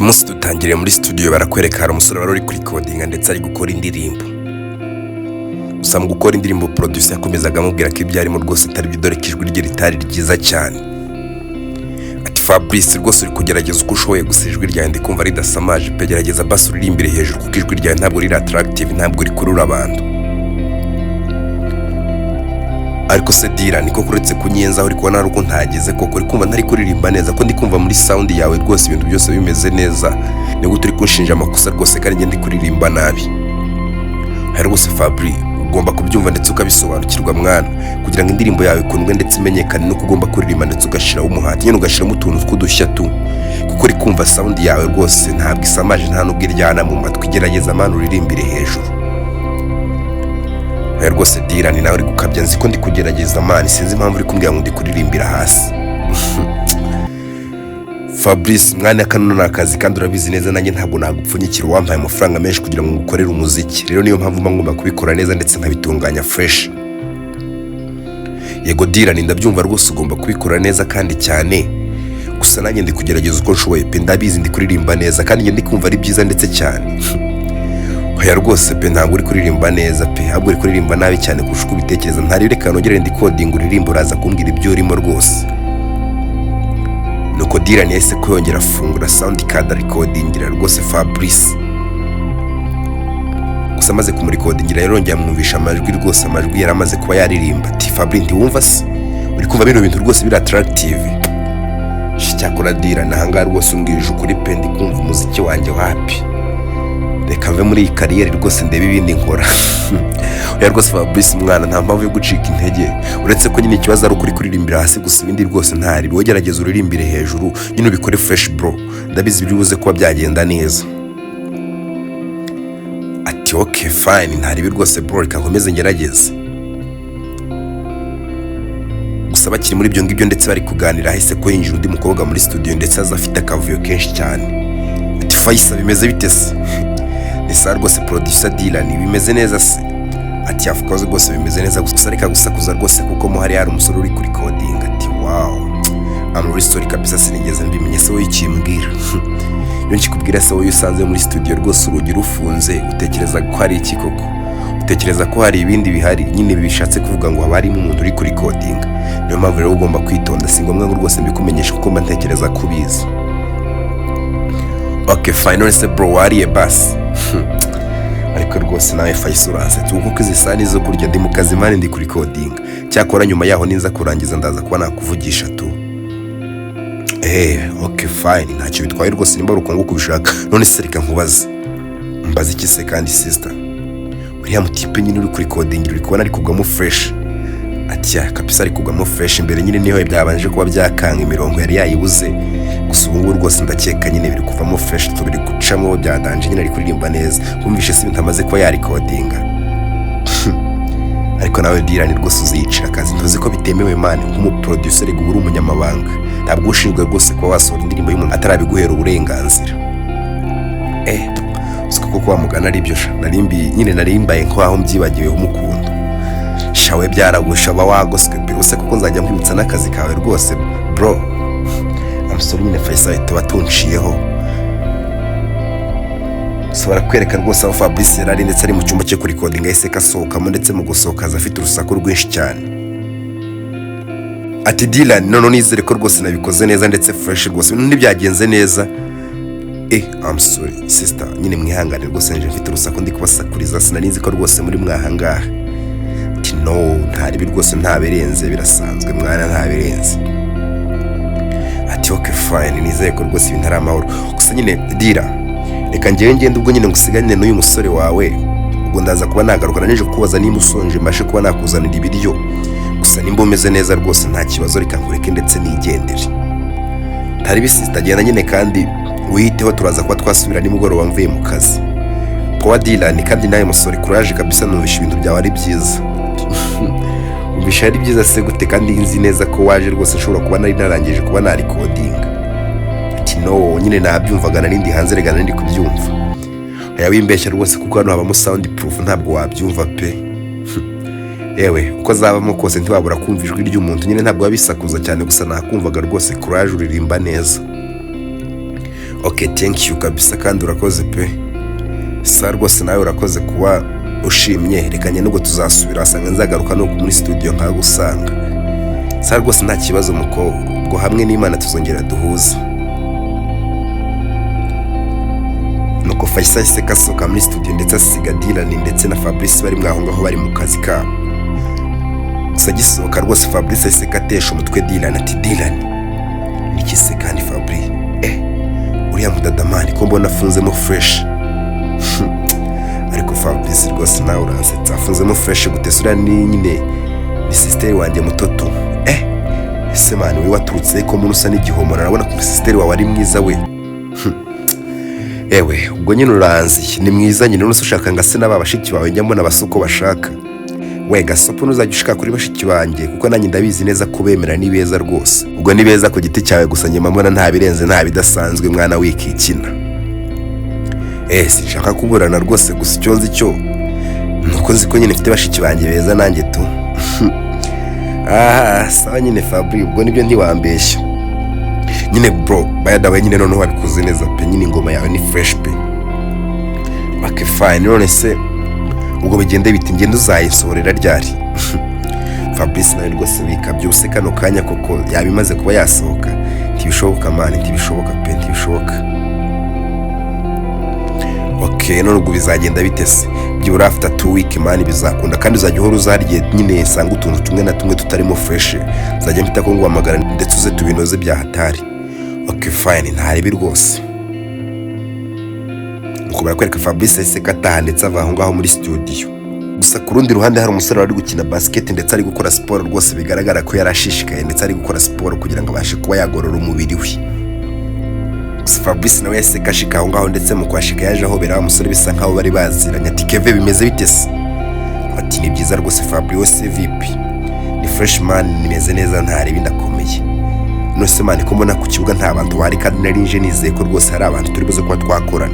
Uyu munsi dutangiriye muri studio, barakwereka hari umusore wari uri kurikodinga ndetse ari gukora indirimbo. Gusa mu gukora indirimbo, producer yakomezaga amubwira ko ibyo arimo rwose atari byo, dore ko ijwi rye ritari ryiza cyane. Ati: "Fabrice, rwose uri kugerageza uko ushoboye, gusa ijwi ryawe ndi kumva ridasamaje pe. Gerageza basi uririmbire hejuru, kuko ijwi ryawe ntabwo riri attractive, ntabwo rikurura abantu." "Ariko se Dira, niko kuretse kunyenzaho, uri kubona hari uko ntageze koko? Uri kumva ntari kuririmba neza, ko ndi kumva muri sound yawe rwose ibintu byose bimeze neza? Ni gute uri kunshinja amakosa rwose kandi njye ndi kuririmba nabi?" "Hari rwose Fabri, ugomba kubyumva ndetse ukabisobanukirwa mwana. Kugira ngo indirimbo yawe ikundwe ndetse imenyekane, nuko ugomba kuririmba ndetse ugashyiraho umuhati nyine, ugashyiramo utuntu tw'udushya tu, kuko uri kumva sound yawe rwose ntabwo isamaje, nta nubwo iryana mu matwi. Gerageza mwana, uririmbire hejuru." "Oya rwose Dira, ni nawe uri gukabya. Nzi ko ndi kugerageza man, sinzi impamvu uri kumbwira ngo ndi kuririmbira hasi." "Fabrice mwana, kano ni akazi kandi urabizi neza, nanjye ntabwo nagupfunyikira. Wampaye amafaranga menshi kugira ngo ngukorere umuziki, rero niyo mpamvu mba ngomba kubikora neza ndetse nkabitunganya fresh." "Yego Dira, ni ndabyumva rwose, ugomba kubikora neza kandi cyane. Gusa nanjye ndi kugerageza uko nshoboye pe. Ndabizi ndi kuririmba neza kandi njye ndi kumva ari byiza ndetse cyane." "Oya rwose pe, ntabwo uri kuririmba neza pe, ahubwo uri kuririmba nabi cyane kurusha uko ubitekereza. Ntari, reka nongere ndikodinga uririmba, uraza kumbwira ibyo urimo rwose." Nuko Dylan yahise ko yongera afungura sound card, arikodingira rwose Fabrice. Gusa amaze kumurikodingira, yarongera amwumvisha amajwi rwose, amajwi yari amaze kuba yaririmba. Ati: "Fabrice, ntiwumva se? Uri kumva bino bintu rwose biri attractive?" "Cyakora Dylan, ahangaha rwose umbwirije ukuri pe, ndi kumva umuziki wanjye wapi. Reka mve muri iyi career rwose, ndebe ibindi nkora." "Oya rwose Fabrice mwana, nta mpamvu yo gucika intege, uretse ko nyine ikibazo ari ukuri kuririmbira hasi gusa, ibindi rwose ntari wowe. Gerageza uririmbire hejuru nyine, ubikore fresh bro, ndabizi biri buze kuba byagenda neza." Ati: "Okay, fine, ntaribi rwose bro, reka nkomeze ngerageze." Gusa bakiri muri ibyo ngibyo ndetse bari kuganira, ahise ko yinjira undi mukobwa muri studio, ndetse aza afite akavuyo kenshi cyane. Ati: "Fayisa, bimeze bite se?" "Ni sawa rwose producer Dylan, bimeze neza se?" Ati: "Of course rwose bimeze neza, gusa reka gusakuza rwose kuko mo hari umusore uri kurikodinga." Ati: "Wow, I'm really sorry kabisa, sinigeze mbimenye. Se wowe ikimbwira, iyo nkikubwira se, wowe usanze muri studio rwose urugi rufunze, utekereza ko hari iki koko? Utekereza ko hari ibindi bihari nyine?" Bishatse kuvuga ngo haba harimo umuntu uri kurikodinga, niyo mpamvu rero ugomba kwitonda. Si ngombwa ngo rwose mbikumenyeshe kuko mba ntekereza ko ubizi. "Okay, fine. None se bro, wariye basi?" "Ariko rwose nawe Fayisa, uransetsa kuko izi sani zo kurya? Ndi mu kazi man, ndi kurikodinga. Cyakora nyuma yaho ninza kurangiza ndaza kuba nakuvugisha tu." "Okay, fine, ntacyo bitwaye rwose nimba ari uko nguko ubishaka. None se reka nkubaze." "Mbaze iki se kandi sister?" "Uriya mutipe nyine uri kurikodingira, uri kubona ari kugwamo fresh?" Ati: "Yeah kabisa, ari kugwamo fresh. Imbere nyine niho byabanje kuba byakanga, imirongo yari yayibuze. Gusa ubu ngubu rwose ndakeka nyine biri kuvamo fresh tu, biri gucamo byadanje nyine, ari kuririmba neza. Wumvishe se ibintu amaze kuba yarikodinga?" "Ariko nawe Dylan rwose, uziyicira akazi. Ntuzi ko bitemewe man? Nk'umuproducer uba uri umunyamabanga, ntabwo ushinzwe rwose kuba wasohora indirimbo y'umuntu atarabiguhera uburenganzira." "Siko koko wamugana ari byo sha, narimbi nyine narimbaye nk'aho mbyibagiwe umukunda shawe. Byaragusha, aba wagoswe pe. Use kuko nzajya nkwibutsa n'akazi kawe rwose bro. I'm sorry nyine Faisal, tuba tunciyeho." So barakwereka rwose aho Fabrice yari ari, ndetse ari mu cyumba cyo kurikodinga, yahise kasohokamo, ndetse mu gusohoka aza afite urusaku rwinshi cyane. Ati: "Dylan, none nizere ko rwose nabikoze neza ndetse fresh rwose, ibintu ntibyagenze neza." "I'm sorry sister, nyine mwihangane rwose, nje mfite urusaku, ndi kubasakuriza, sinari nzi ko rwose muri mwahangaha." Ati: "No, ntaribi rwose, ntabirenze, birasanzwe mwana, ntabirenze." Ati: "Okay, fine, nizere ko rwose ibintu ari amahoro. Gusa nyine Dira, reka ngewe ngende ubwo nyine ngusiganire n'uyu musore wawe, ubwo ndaza kuba nagaruka nije kukubaza niba usonje, mbashe kuba nakuzanira ibiryo. Gusa nimba umeze neza rwose nta kibazo, reka nkureke ndetse nigendere." "Ntari sister, genda nyine kandi wiyiteho, turaza kuba twasubira nimugoroba mvuye mu kazi." "Powa Dylan, kandi nawe musore, courage kabisa, numvisha ibintu byawe ari byiza." "Umvisha ari byiza se gute kandi nzi neza ko waje rwose nshobora kuba nari narangije kuba narikodinga?" Ati: "No nyine nabyumvaga, nari ndi hanze rega, nari ndi kubyumva." "Oya, wimbeshya rwose, kuko hano habamo sound proof, ntabwo wabyumva pe. Yewe, uko azabamo kose ntiwabura kumva ijwi ry'umuntu nyine, ntabwo biba bisakuza cyane. Gusa nakumvaga rwose, courage, uririmba neza." Ok, thank you kabisa, kandi urakoze pe. Sa rwose nawe urakoze kuba ushimye. Reka njye nubwo tuzasubira, asanga nzagaruka nuko muri studio nkagusanga. Sa rwose nta kibazo muko, ubwo hamwe n'Imana tuzongera duhuze. Nuko Faisal yahise asohoka muri studio ndetse asiga Dylan ndetse na Fabrice bari mwaho ngaho bari mu kazi kabo. Gusa agisohoka rwose, Fabrice yahise atesha umutwe Dylan, ati: "Dylan." "Niki se kandi, Fabrice?" "Uriya mudadamani ko mbona afunzemo fresh?" "Ariko Fabrice rwose nawe uransetsa, afunzemo fresh gute se? Uriya ni nyine ni sister wanjye mutoto." "Ese man, we waturutse ko umuntu usa n'igihomora? Arabona ko sister wawe ari mwiza we." "Ewe, ubwo nyine uranzi, ni mwiza nyine. None se ushaka ngo ase n'aba bashiki bawe njya mbona basa uko bashaka we? Gasopo ntuzajya ushika kuri bashiki banjye, kuko nanjye ndabizi neza ko bemera ni beza rwose. Ubwo ni beza ku giti cyawe gusa, njye mbona nta birenze, nta bidasanzwe, mwana wikikina." "Sinshaka kuburana rwose, gusa icyo nzi cyo nuko nzi ko nyine mfite bashiki banjye beza nanjye tu." "Aha sawa nyine Fabri, ubwo nibyo ntiwambeshya nyine bro. By the way nyine, noneho wabikoze neza pe, nyine ingoma yawe ni fresh pe." "Okay, fine. None se ubwo bigende biti? Ngende uzayisohorera ryari?" Fabrice nawe rwose bikabye ubuse, kano kanya koko yaba imaze kuba yasohoka? Ntibishoboka man, ntibishoboka pe, ntibishoboka. "Ok, none ubwo bizagenda bite se?" "Byibura after 2 week man bizakunda, kandi uzajya uhora uzarye nyine, sanga utuntu tumwe na tumwe tutarimo fresh, nzajya mpita ko nguhamagara ndetse uze tubinoze bya hatari." "Ok, fine, ntaribi rwose." Nuko barakwereka Fabrice yahise ataha ndetse ava aho ngaho muri studio. Gusa ku rundi ruhande hari umusore wari gukina basket ndetse ari gukora siporo rwose, bigaragara ko yari ashishikaye ndetse ari gukora siporo kugira ngo abashe kuba yagorora umubiri we. Gusa Fabrice nawe yahise ashika aho ngaho, ndetse mu kwashika yaje ahobera wa musore bisa nkaho bari baziranye, ati: "Keve, bimeze bite se?" Ati: "Ni byiza rwose Fabri, wese vipi?" "Ni fresh man, nimeze neza, ntaribi, ndakomeye. None se man, ko mbona ku kibuga nta bantu bahari, kandi nari nje nizeye ko rwose hari abantu turi buze kuba twakorana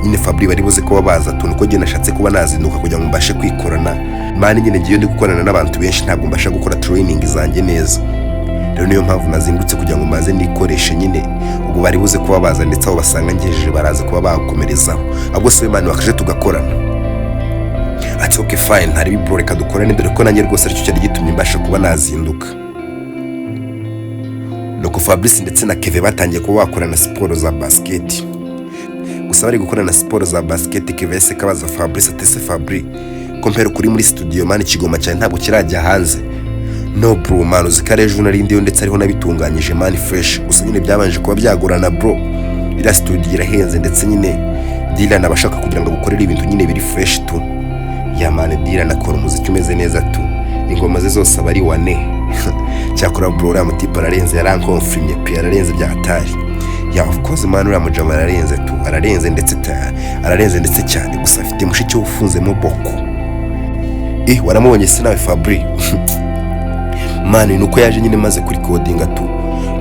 nyine?" "Fabri, bari buze kuba baza tuntu ko njye nashatse kuba nazinduka kugira ngo mbashe kwikorana man. Nyine ngiyo ndi gukorana n'abantu benshi ntabwo mbasha gukora training zanjye neza, rero niyo mpamvu nazindutse kugira ngo mbaze nikoreshe nyine. Ubwo bari buze kuba baza, ndetse aho basanga ngejeje baraza kuba bakomerezaho. Ahubwo se man, wakaje tugakorana?" Ati: "Ok, fine, ntari bro, reka dukorane, dore ko nanjye rwose aricyo cyari gitumye mbasha kuba nazinduka." Nuko Fabrice ndetse na Keve batangiye kuba bakorana siporo za basket. Gusa bari gukorana siporo za basket, Keve yahise kabaza Fabrice ati: "Ese Fabri, ko mpera kuri muri studio man, ikigoma cyane ntabwo kirajya hanze?" "No bro man, uzi ko ari ejo nari ndiyo, ndetse ariho nabitunganyije man, fresh. Gusa nyine byabanje kuba byagorana bro, iriya studio irahenze, ndetse nyine Dylan aba ashaka kugira ngo agukorere ibintu nyine biri fresh tu. Ya man, Dylan akora umuziki umeze neza tu, ingoma ze zose aba ari wane. Cyakora bro, uriya mutipe ararenze, yarankonfirmye pe, ararenze bya hatari." "Yeah, of course man, uriya mujama ararenze tu, ararenze ndetse ararenze ndetse cyane. Gusa afite mushiki we ufunzemo boko." "Waramubonye se nawe Fabri?" "Man, ni uko yaje nyine maze kurikodinga tu.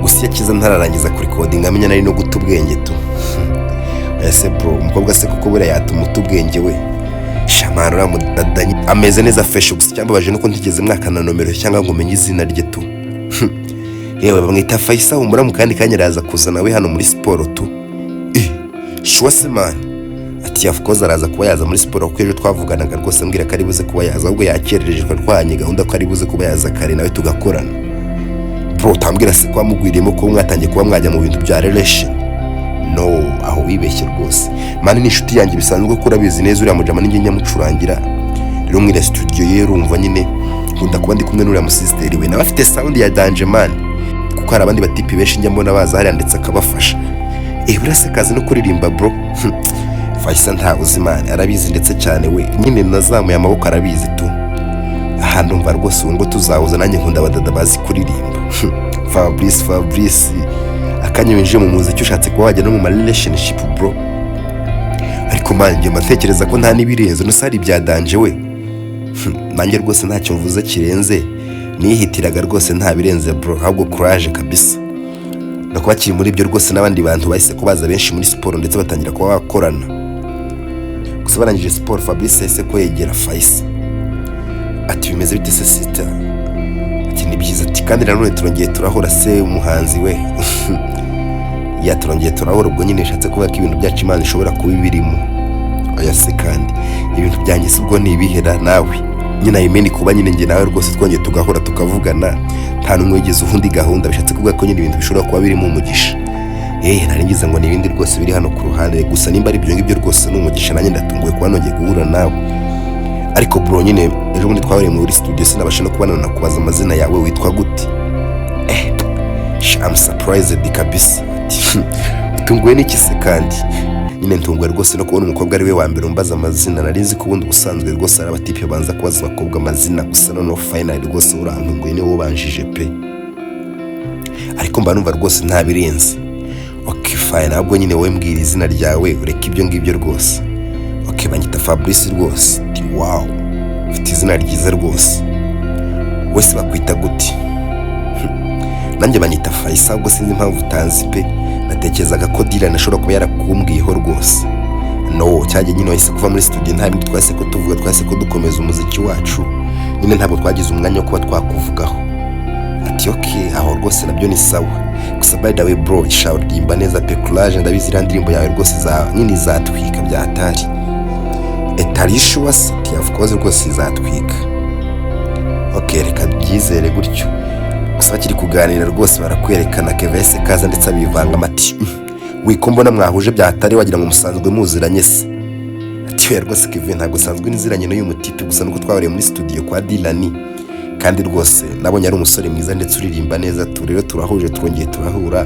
Gusa iyo akiza ntararangiza kurikodinga, amenya nari no guta ubwenge tu." "Ese bro, umukobwa se kuko buriya yatuma uta ubwenge we?" "Shamana, uriya mudada ameze neza fresh. Gusa icyambabaje nuko ntigeze mwakana nomero cyangwa ngo umenye izina rye tu. Yewe, bamwita Faisa. Humura, mu kandi kanya araza kuza nawe hano muri siporo tu." "Sure se man?" Ati: "Of course, araza kuba yaza muri siporo, kuko ejo twavuganaga rwose ambwira ko ari buze kuba yaza. Ahubwo yakerereje, twanye gahunda ko ari buze kuba yaza kare nawe tugakorana." "Bro, utambwira se ko wamugwiriyemo, ko mwatangiye kuba mwajya mu bintu bya relation?" "No, aho wibeshye rwose man, ni inshuti yanjye bisanzwe, ko urabizi neza uriya mujama ninjye nyamucurangira. Rero mwiriya studio ye, urumva nyine nkunda kuba ndi kumwe n'uriya musisiteri we, nawe afite sound ya danger man, kuko hari abandi batipi benshi njya mbona baza hariya ndetse akabafasha. Buriya se kazi no kuririmba bro?" "Faisa ntawe uzi man, arabizi ndetse cyane we. Nyine nazamuye amaboko, arabizi tu. Aha ndumva rwose ubu ngo tuzahuza, nanjye nkunda abadada bazi kuririmba." "Fabrice, Fabrice, akanya winjiye mu muziki ushatse kuba wajya no mu ma relationship bro. Ariko man, njye mba ntekereza ko nta n'ibirenze, no hari ibya danger we." "Nanjye rwose ntacyo mvuze kirenze, nihitiraga rwose, nta birenze bro, ahubwo courage kabisa." No kuba bakiri muri ibyo rwose, n'abandi bantu bahise ko baza benshi muri siporo ndetse batangira kuba bakorana. Gusa barangije siporo, Fabrice yahise ko yegera Faisa, ati: "Bimeze bite se sister?" Ati: "Ni byiza." Ati: "Kandi nanone turongeye turahura se umuhanzi we." Ya, turongeye turahura. Ubwo nyine bishatse kuvuga ko ibintu byacu Imana ishobora kuba ibirimo. Oya se, kandi ibintu byanjye si ubwo ntibihera nawe nyine ayimeni kuba nyine njye nawe rwose twongeye tugahura tukavugana, nta n'umwe wigeze uha undi gahunda, bishatse kuvuga ko nyine ibintu bishobora kuba birimo umugisha. Nari ngize ngo ni ibindi rwose biri hano ku ruhande gusa. Nimba ari ibyo ngibyo rwose ni umugisha, nanjye ndatunguwe kuba nongeye guhura nawe. Ariko bro, nyine ejo bundi twahuriye muri studio sinabasha no kubana nakubaza amazina yawe, witwa gute? I'm surprised kabisa. Ati, utunguwe n'iki se kandi? Nyine ntunguwe rwose no kubona umukobwa ari we wa mbere umbaza amazina. Nari nzi ko ubundi ubusanzwe rwose ari abatipe babanza kubaza abakobwa amazina gusa. Noneho finally rwose urantunguye, niwe ubanjije pe, ariko mba numva rwose nta birenze. Okay, fine, ahubwo nyine wowe mbwira izina ryawe, ureke ibyo ngibyo rwose. Okay, banyita Fabrice rwose. Ati, wow, ufite izina ryiza rwose. Wese bakwita gute? Nanjye banyita Faisal, ubwo sinzi impamvu utanzi pe, natekerezaga ko Dylan ashobora kuba yarakumbwiyeho rwose. No cyajya nyine wahise kuva muri studio, nta bindi twahise ko tuvuga, twahise ko dukomeza umuziki wacu, nyine ntabwo twagize umwanya wo kuba twakuvugaho. Ati, okay, aho rwose nabyo ni sawa. Gusa by the way bro, sha uririmba neza pe, courage, ndabizi iriya ndirimbo yawe rwose za nyine izatwika byatari etarishuwa se. Ati, of course rwose izatwika. Okay, reka byizere gutyo. Gusa bakiri kuganira rwose barakwerekana Kevese kaza ndetse abivanga amati wiko mbona mwahuje byatari, wagira ngo musanzwe muziranye se? Ati, oya rwose Kevin, ntabwo usanzwe niziranye n'uyu mutipe, gusa nuko twahuriye muri studio kwa Dylan, kandi rwose nabonye ari umusore mwiza ndetse uririmba neza tu. Rero turahuje, turongeye turahura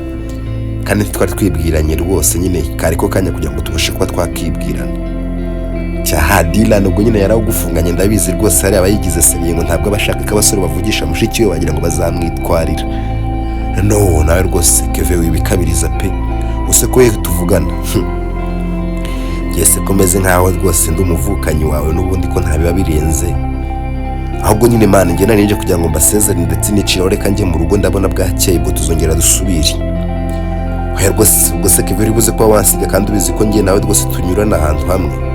kandi twari twibwiranye rwose, nyine kari ko kanya kugira ngo tubashe kuba twakibwirana. Cyaha Dylan ubwo nyine yarawugufunganye, ndabizi rwose hari abayigize sérieux ngo ntabwo abashaka ko abasore bavugisha mushiki we, wagira ngo bazamwitwarira. No nawe rwose Keve wibikabiriza pe, use ko we tuvugana Jese ko meze nkaho rwose ndi umuvukanyi wawe n'ubundi, ko nta biba birenze. Ahubwo nyine man, njye nari nje kugira ngo mbasezere ndetse niciraho, reka njye mu rugo, ndabona bwakeye, ubwo tuzongera dusubire. Oya rwose, ubwo se Keve uri buze kuba wansiga kandi ubizi ko njye nawe rwose tunyurana ahantu hamwe?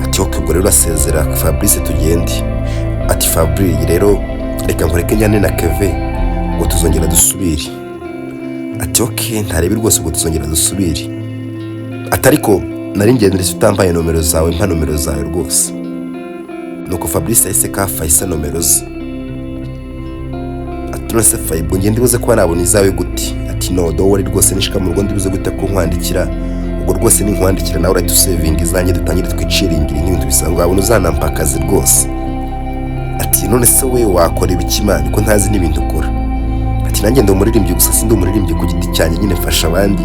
Ati, ok, ubwo rero asezera Fabrice tugende. Ati, Fabrice rero reka nkureke njyane na Keve, ubwo tuzongera dusubire. Ati, ok, ntarebe rwose, ubwo tuzongera dusubire. Ati, ariko nari ngende ndetse utambaye nomero zawe, mpa nomero zawe rwose. Nuko Fabrice yahise ka Faisa nomero ze. Ati, none se Fayi, ubwo ngende buze kuba nabona izawe gute? Ati, no, don't worry rwose, nishika mu rugo ndibuze gute ko nkwandikira. Ubwo rwose ninkwandikira nawe urahita usevinga izanjye, dutangire twiciringire nk'ibintu bisanzwe, wabona uzanampa akazi rwose. Ati, none se we wakora ibiki man, ko ntazi n'ibintu ukora? Ati, nanjye ndi umuririmbyi, gusa sindi umuririmbyi ku giti cyanjye, nyine mfasha abandi.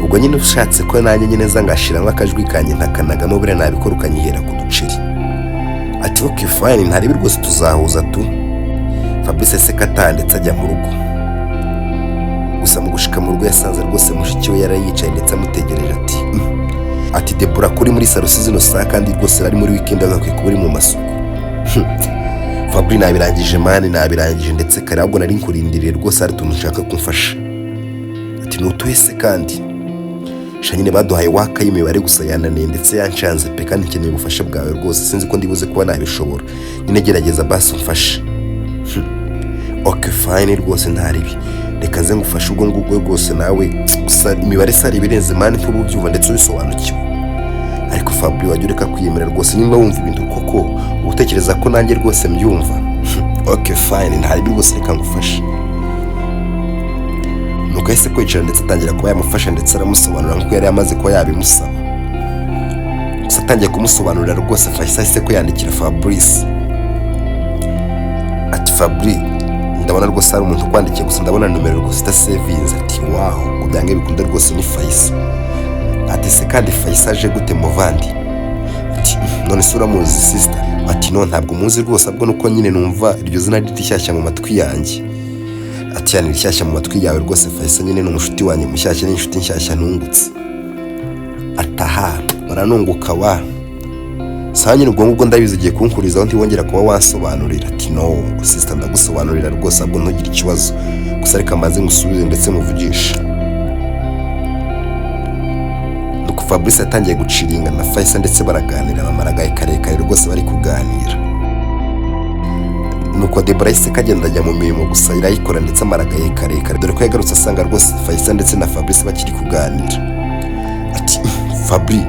Ubwo nyine ushatse ko nanjye nyine nza ngashiramo akajwi kanjye ntakanagamo, buriya nabikora ukanyihera ku duceri. Ati, ok, fine, ntarebe rwose, tuzahuza tu. Fabrice se kataha ndetse ajya mu rugo. Gusa mu gushika mu rugo yasanze rwose mushiki we yari yicaye ndetse amutegereje. Ati ati Debora, kuri muri salo zino saa, kandi rwose ari muri weekend agakwiye kuba uri mu masuku? Fabri, nabirangije man, nabirangije ndetse kare, ahubwo nari nkurindiriye rwose, hari utuntu nshaka kumfasha. Ati, ni se kandi? Sha nyine baduhaye waka y'imibare, gusa yananiye ndetse yanshanze pe, kandi nkeneye ubufasha bwawe rwose, sinzi ko ndibuze kuba nabishobora. Nyine gerageza basi umfashe. Ok, fine rwose, ntaribi, reka nze ngufashe ubwo ngubwo rwose nawe. Gusa imibare sari ibirenze man, ntuba ubyumva ndetse ubisobanukiwe. Ariko Fabri, wajya ureka kwiyemera rwose, nimba wumva ibintu koko uba utekereza ko nanjye rwose mbyumva. Ok, fine, ntaribi rwose, reka ngufashe. Nuko yahise kwicara ndetse atangira kuba yamufasha ndetse aramusobanurira nk'uko yari yamaze kuba yabimusaba. Gusa atangiye kumusobanurira rwose, Faisal ahise ko yandikira Fabrice. Ati, Fabri, ndabona rwose hari umuntu ukwandikiye, gusa ndabona nomero rwose idasevinze. Ati, wow, ngo byange bikunda rwose ni Faisal. Ati, se kandi Faisal aje gute muvandi? Ati, none se uramuzi sister? Ati, no, ntabwo muzi rwose, ahubwo nuko nyine numva iryo zina riri rishyashya mu matwi yanjye. Ati, yani rishyashya mu matwi yawe rwose, Faisal nyine ni umushuti wanjye mushyashya, n'inshuti nshyashya ntungutse. Ataha baranunguka wa sawa nyine, ubwo ngubwo ndabizi ugiye kunkurizaho, ntiwongera kuba wansobanurira. Ati, no sister, ndagusobanurira rwose, ahubwo ntugire ikibazo, gusa reka mbanze ngusubize ndetse muvugishe. Nuko Fabrice yatangiye guciringa na Faisal ndetse baraganira, bamara agahe karekare rwose bari kuganira. Nuko Debora yahise kagenda ajya mu mirimo, gusa irayikora ndetse amara agahe karekare, dore ko yagarutse asanga rwose Fayisa ndetse na Fabrice bakiri kuganira. Ati: "Fabri,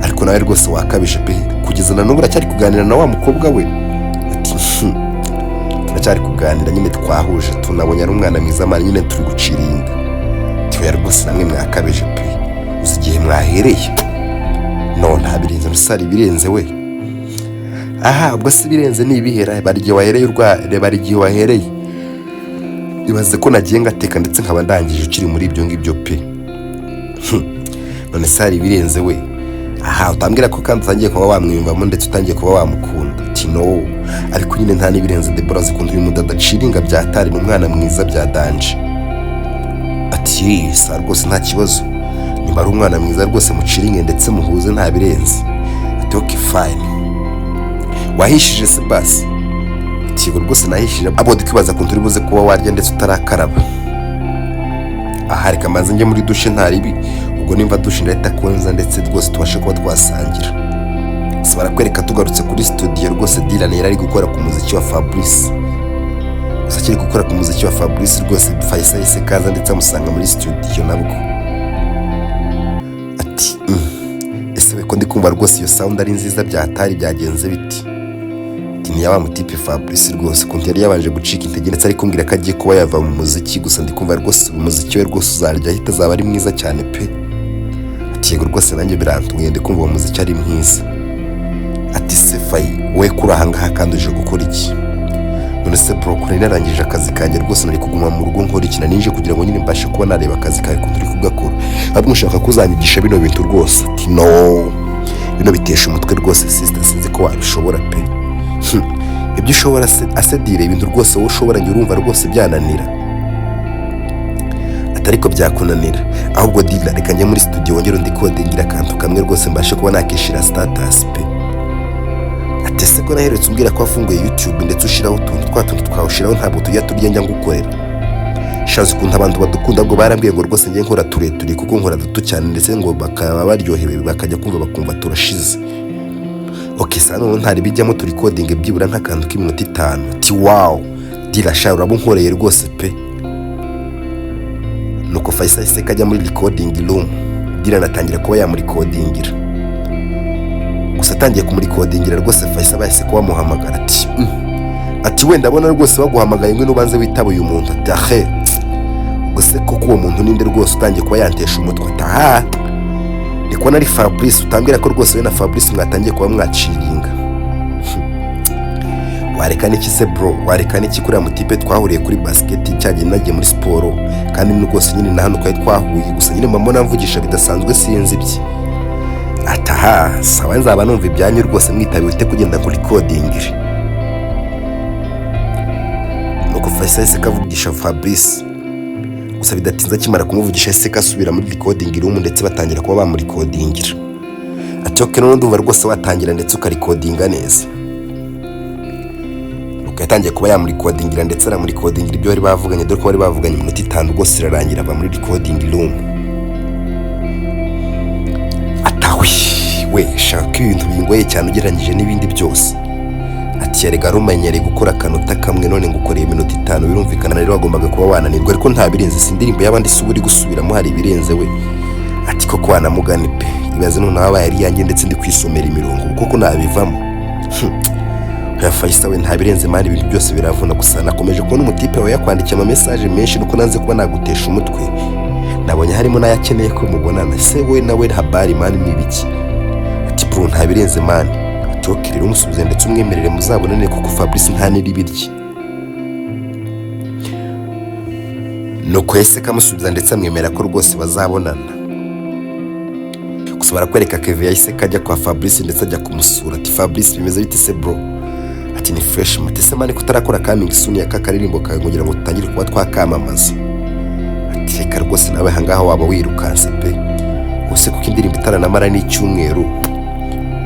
ariko nawe rwose wakabije pe! Kugeza na n'ubu uracyari kuganira na wa mukobwa we?" Ati: Turacyari kuganira nyine, twahuje, tunabonye ari umwana mwiza man, nyine turi guciringa." Ati: "Oya rwose, namwe mwakabije pe! Uzi igihe mwahereye?" "No, nta birenze rusari." "Ibirenze we?" "Aha, ubwo si ibirenze ni ibihera? Bari igihe wahereye urwa reba, igihe wahereye. Ibaze ko nagiye ngateka ndetse nkaba ndangije ukiri muri ibyo ngibyo pe! None se hari ibirenze we?" "Aha, utambwira ko kandi utangiye kuba wamwiyumvamo ndetse utangiye kuba wamukunda?" Ati: "No, ariko nyine nta n'ibirenze. Debora zikunda uyu mudada aciringa bya tari, ni umwana mwiza bya danger." Ati: "Sa rwose nta kibazo, nimba ari umwana mwiza rwose muciringe ndetse muhuze, nta birenze." Ati: "Okay, fine. Wahishije se basi?" Ati: "Yego rwose nahishije." Abo twibaza kuntu uri buze kuba warya ndetse utarakaraba. "Aha, reka mbanze njye muri douche, nta ribi. Ubwo nimva douche ndahita konza ndetse rwose tubashe kuba twasangira." Gusa barakwereka tugarutse kuri studio, rwose Dylan yari ari gukora ku muziki wa Fabrice. Gusa akiri gukora ku muziki wa Fabrice, rwose Faisal yahise kaza ndetse amusanga muri studio nabwo. Ati: Ese we, ko ndi kumva rwose iyo sound ari nziza byatari, byagenze biti?" Ati: "Ni wa mutipe Fabrice rwose, ukuntu yari yabanje gucika intege ndetse ari kumbwira ko agiye kuba yava mu muziki. Gusa ndi kumva rwose umuziki we rwose uzarya ahita azaba ari mwiza cyane pe." Ati: "Yego rwose, nanjye birantunguye, ndi kumva uwo muziki ari mwiza." Ati: "Se Fayi, we kuri aha ngaha kandi uje gukora iki?" "None se bro, ko nari narangije akazi kanjye rwose, nari kuguma mu rugo nkora iki? Nari nje kugira ngo nyine mbashe kuba nareba akazi kawe ukuntu uri kugakora. Ahubwo nshaka ko uzanyigisha bino bintu rwose." Ati: "No, bino bitesha umutwe rwose sister, sinzi ko wabishobora pe." "Ibyo ushobora se asedire, ibintu rwose wowe ushobora njye urumva rwose byananira?" Ati: "Ariko byakunanira. Ahubwo dila, reka njye muri studio wongere undikodingira akantu kamwe rwose mbashe kuba nakishira status pe." Ati: "Ese ko naherutse umbwira ko wafunguye YouTube ndetse ushiraho utuntu twa tuntu twawushiraho, ntabwo tujya turya njya ngukorera shazi ukuntu abantu badukunda?" Ngo barambwiye ngo rwose njye nkora tureture kuko nkora duto cyane, ndetse ngo bakaba baryohewe, bakajya kumva bakumva turashize. "Okay, sa noneho ntari bijyamo, turi kodinga byibura nk'akantu k'iminota 5." Ati: "Wow, dira sha, uraba unkoreye rwose pe." Nuko Faisal yahise kajya muri recording room, Dylan atangira kuba yamurikodingira. Gusa atangiye kumurikodingira rwose, Faisal bahise kuba bamuhamagara. Ati: Ati: "Wenda abona rwose baguhamagaye, ngwino ubanze witaba uyu muntu." Ati: "Ahe, ubwo se koko uwo muntu ninde rwose utangiye kuba yantesha umutwe?" Ati: "Aha, ndi kubona ari Fabrice. Utambwira ko rwose we na Fabrice mwatangiye kuba mwaciringa?" "Wareka n'iki se bro, wareka n'iki? Kuriya mutipe twahuriye kuri basket cyagiye nagiye muri siporo, kandi ni rwose nyine na hano twari twahuye. Gusa nyine mba mbona mvugisha bidasanzwe, sinzi ibye." Ataha: "Sawa, nzaba numva ibyanyu rwose, mwitabiwe ute kugenda kuri kodingire." Nuko Faisal yahise kavugisha Fabrice. Gusa bidatinze akimara kumuvugisha, yahise kasubira muri recording room ndetse batangira kuba bamurikodingira. Ati: "Okay, noneho ndumva rwose watangira ndetse ukarikodinga neza." Nuko yatangiye kuba yamurikodingira ndetse aramurikodingira ibyo bari bavuganye, dore ko bari bavuganye iminota 5 rwose irarangira ava muri recording room. Atawe we, shaka ibintu bingoye cyane ugereranyije n'ibindi byose. Ati: "Yarega rumenyereye gukora akanota kamwe, none ngukoreye iminota 5, birumvikana rero wagombaga kuba wananirwa. Ariko nta birenze, si indirimbo y'abandi si uba uri gusubiramo, hari ibirenze we?" Ati: "Koko wanamugani pe! Ibaze noneho abaye ari iyanjye ndetse ndi kwisomera imirongo, koko nabivamo?" Oya Faisal we, nta birenze man, ibintu byose biravuna. Gusa nakomeje kubona umutipe wawe yakwandikiye ama message menshi, nuko nanze kuba nagutesha umutwe. Nabonye harimo n'ayakeneye ko mubonana. Se we nawe habari man, ni ibiki?" Ati: "Bro, nta birenze man." Ati: "Okay, rero umusubize ndetse umwemerere muzabonane, kuko Fabrice nta n'iribirye." Nuko yahise kamusubiza ndetse amwemera ko rwose bazabonana. Gusa barakwereka Kevin yahise kajya kwa Fabrice ndetse ajya kumusura. Ati: "Fabrice, bimeze bite se bro?" Ati: "Ni fresh." Ati: "Se man, ko utarakora coming soon ya kakaririmbo kawe kugira ngo tutangire kuba twakamamaza?" Ati: "Reka rwose nawe, ahangaha waba wirukanse pe! Ubuse kuko indirimbo itaranamara n'icyumweru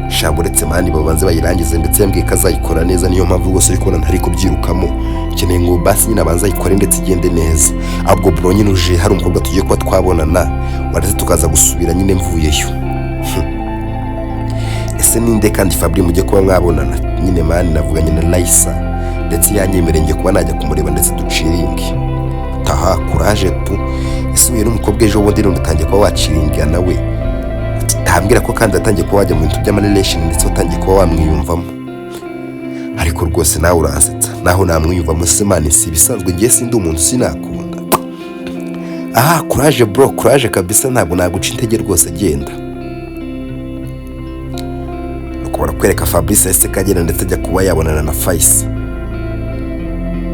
shaba, uretse man babanze bayirangize, ndetse yambwiye ko azayikora neza. Niyo mpamvu rwose uri kubona ntari kubyirukamo. Nkeneye ngo basi nyine abanze ayikore ndetse igende neza. Ahubwo bro, nyine uje hari umukobwa tugiye kuba twabonana, waretse tukaza gusubira nyine mvuyeyo." "Ese ninde kandi Fabri mujye kuba mwabonana?" "Nyine man, navuganye na Raisa." Ndetse yanyemereye, ngiye kuba najya kumureba ndetse duchillinge. Taha kuraje tu, ese uhuye n'umukobwa ejo bundi none utangiye kuba wachillinga nawe? Ati tambwira ko kandi watangiye kuba wajya mu bintu by'amarelation, ndetse watangiye kuba wamwiyumvamo. Ariko rwose nawe uransetsa, naho namwiyumvamo se man, si ibisanzwe? Ngiye sindi umuntu, sinakunda. Aha kuraje bro, kuraje kabisa, ntabwo naguca intege rwose, genda. Nuko barakwereka Fabrice yahise kagenda ndetse ajya kuba yabonana na Faisa.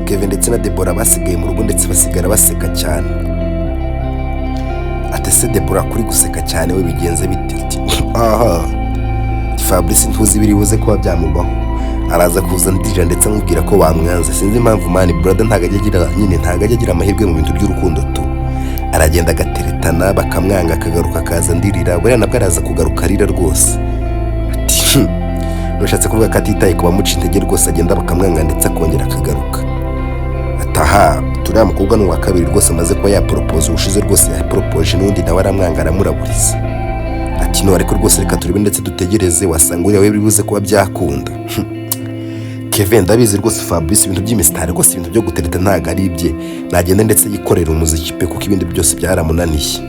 Kevin ndetse na Debora basigaye mu rugo, ndetse basigara baseka cyane. Ati ese Debora, kuri guseka cyane we bigenze bite? Ati aha, ati Fabrice ntuzi biri buze kuba byamubaho, araza kuza ndira ndetse amubwira ko bamwanze. Sinzi impamvu man, brother ntabwo ajya agira nyine, ntabwo ajya agira amahirwe mu bintu by'urukundo tu. Aragenda agateretana bakamwanga, akagaruka akaza ndirira. Buriya nabwo araza kugaruka arira rwose. Ati nushatse kuvuga ko atitaye ku bamuca intege rwose, agenda bakamwanga ndetse akongera akagaruka. Ataha turiya mukobwa ni uwa kabiri rwose amaze kuba yaporopoza, ubushize rwose yaporopoje n'undi nawe aramwanga aramuraburiza. Ati no, ariko rwose reka turebe ndetse dutegereze, wasanga uriya we bibuze kuba byakunda. Kevin, ndabizi rwose Fabrice ibintu by'imisitari rwose, ibintu byo gutereta ntabwo ari ibye, nagenda ndetse yikorera umuziki pe, kuko ibindi byose byaramunaniye.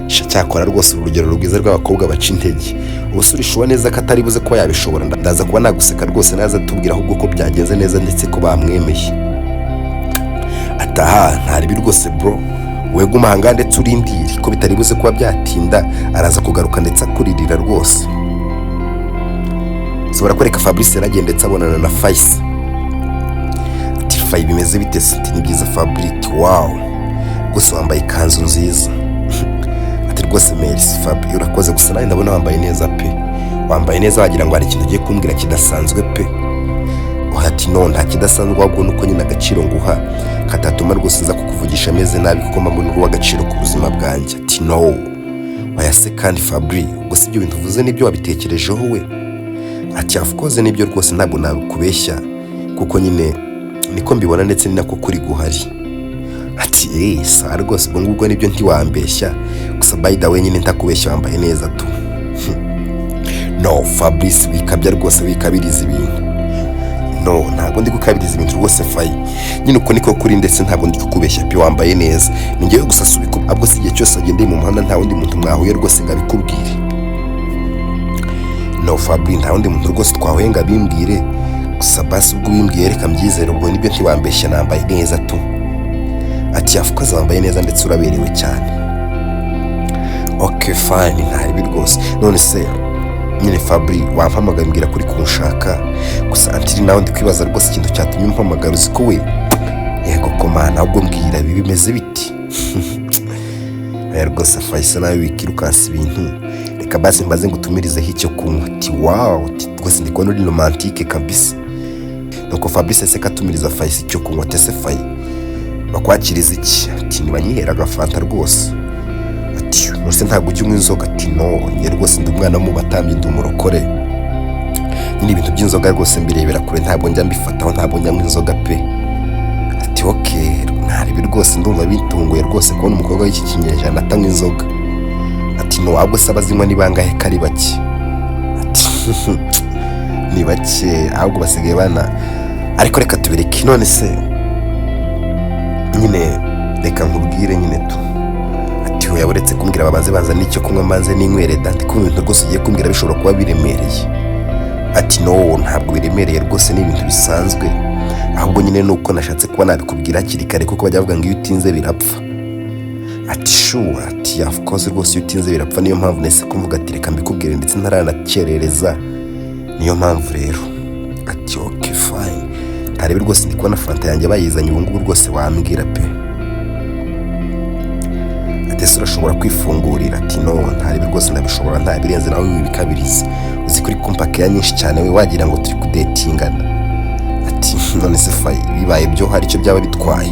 Sha cyakora rwose uru rugero rwiza rw'abakobwa baca intege. Ubu se urishuwa neza ko atari buze kuba yabishobora? Ndaza kuba naguseka rwose naza tubwira ahubwo ko byagenze neza ndetse ko bamwemeye. Ataha ntaribi rwose bro, we guma ahangaha ndetse urindire ko bitari buze kuba byatinda, araza kugaruka ndetse akuririra rwose. So barakwereka Fabrice yaragiye ndetse abonana na Faisa. Ati Fayi, bimeze bite se? Ati ni byiza Fabrice. Wow, rwose wambaye ikanzu nziza. Ati rwose merci Fabri, urakoze, gusa nawe ndabona wambaye neza pe, wambaye neza, wagira ngo hari ikintu ugiye kumbwira kidasanzwe pe. Oya, ati no, nta kidasanzwe, ahubwo nuko nyine agaciro nguha katatuma rwose nza kukuvugisha ameze nabi, kuko mba mbona uri uw'agaciro ku buzima bwanjye. Ati no, oya se kandi Fabri, ubwo si ibyo bintu uvuze nibyo wabitekerejeho we? Ati of course nibyo rwose, ntabwo nabikubeshya kuko nyine niko mbibona ndetse ni nako kuri guhari. Ati eee, sawa rwose, ubwo ngubwo nibyo ntiwambeshya. Gusa by the way nyine ntakubeshya, wambaye neza tu. No Fabrice, wikabya rwose, wikabiriza ibintu. No, ntabwo ndi gukabiriza ibintu rwose Fayi, nyine uko niko kuri ndetse ntabwo ndi kukubeshya pe, wambaye neza. Ni njyewe gusa subika ahubwo si igihe cyose agendeye mu muhanda nta wundi muntu mwahuye rwose ngo abikubwire? No Fabri, nta wundi muntu rwose twahuye ngo abimbwire. Gusa basi ubwo ubimbwiye reka mbyizere, ubwo nibyo ntiwambeshya, nambaye neza tu. Ati of course wambaye neza ndetse uraberewe cyane. Ok fine, ntaribi rwose. None se nyine Fabri, wampamagaye mbwira kuri kunshaka, gusa until nawe ndi kwibaza rwose ikintu cyatumye umpamagara. Uzi ko we yego komana, ahubwo mbwira ibi bimeze biti? Oya rwose Faisa, nawe wikirukansa ibintu, reka basi mbaze ngutumirizeho icyo kunywa. Ati wow, ati rwose ndi kubona uri romantique kabisa. Nuko Fabrice se katumiriza Faisa icyo kunywa. Ati ese Fayi, bakwakiriza iki? Ati ntibanyihera agafanta rwose. Ati nose ntabwo ujya unywa inzoga? Ati no, njye rwose ndi umwana wo mu batambyi, ndi umurokore nyine, ibintu by'inzoga rwose mbirebera kure, ntabwo njya mbifataho, ntabwo njya nywa inzoga pe. Ati ok, ntaribi rwose, ndumva bitunguye rwose kubona umukobwa w'iki kinyejana atanywa inzoga. Ati no, ahubwo se abazinywa ni bangahe ko ari bake? Ati ni bake ahubwo basigaye bana, ariko reka tubireke. None se nyine reka nkubwire nyine tu. Ati oya, uretse kumbwira, babanze banza n'icyo kunywa mbanze n'inywere da, ndi kumva ibintu rwose ugiye kumbwira bishobora kuba biremereye. Ati no, ntabwo biremereye rwose, ni ibintu bisanzwe, ahubwo nyine ni uko nashatse kuba nabikubwira hakiri kare, kuko bajya bavuga ngo iyo utinze birapfa. Ati sure? Ati of course rwose, iyo utinze birapfa, niyo mpamvu nahise kumvuga ati reka mbikubwire ndetse ntaranakerereza, niyo mpamvu rero. Ati ok fine, ntarebe rwose, ndi kubona fanta yanjye bayizanye ubu ngubu rwose, wambwira pe. Ati ese urashobora kwifungurira? Ati no, ntarebe rwose, ndabishobora, nta birenze, nawe wibikabiriza, uzi kuri kumpa care nyinshi cyane we, wagira ngo turi kudatingana. Ati none se Fayi, bibaye byo hari icyo byaba bitwaye?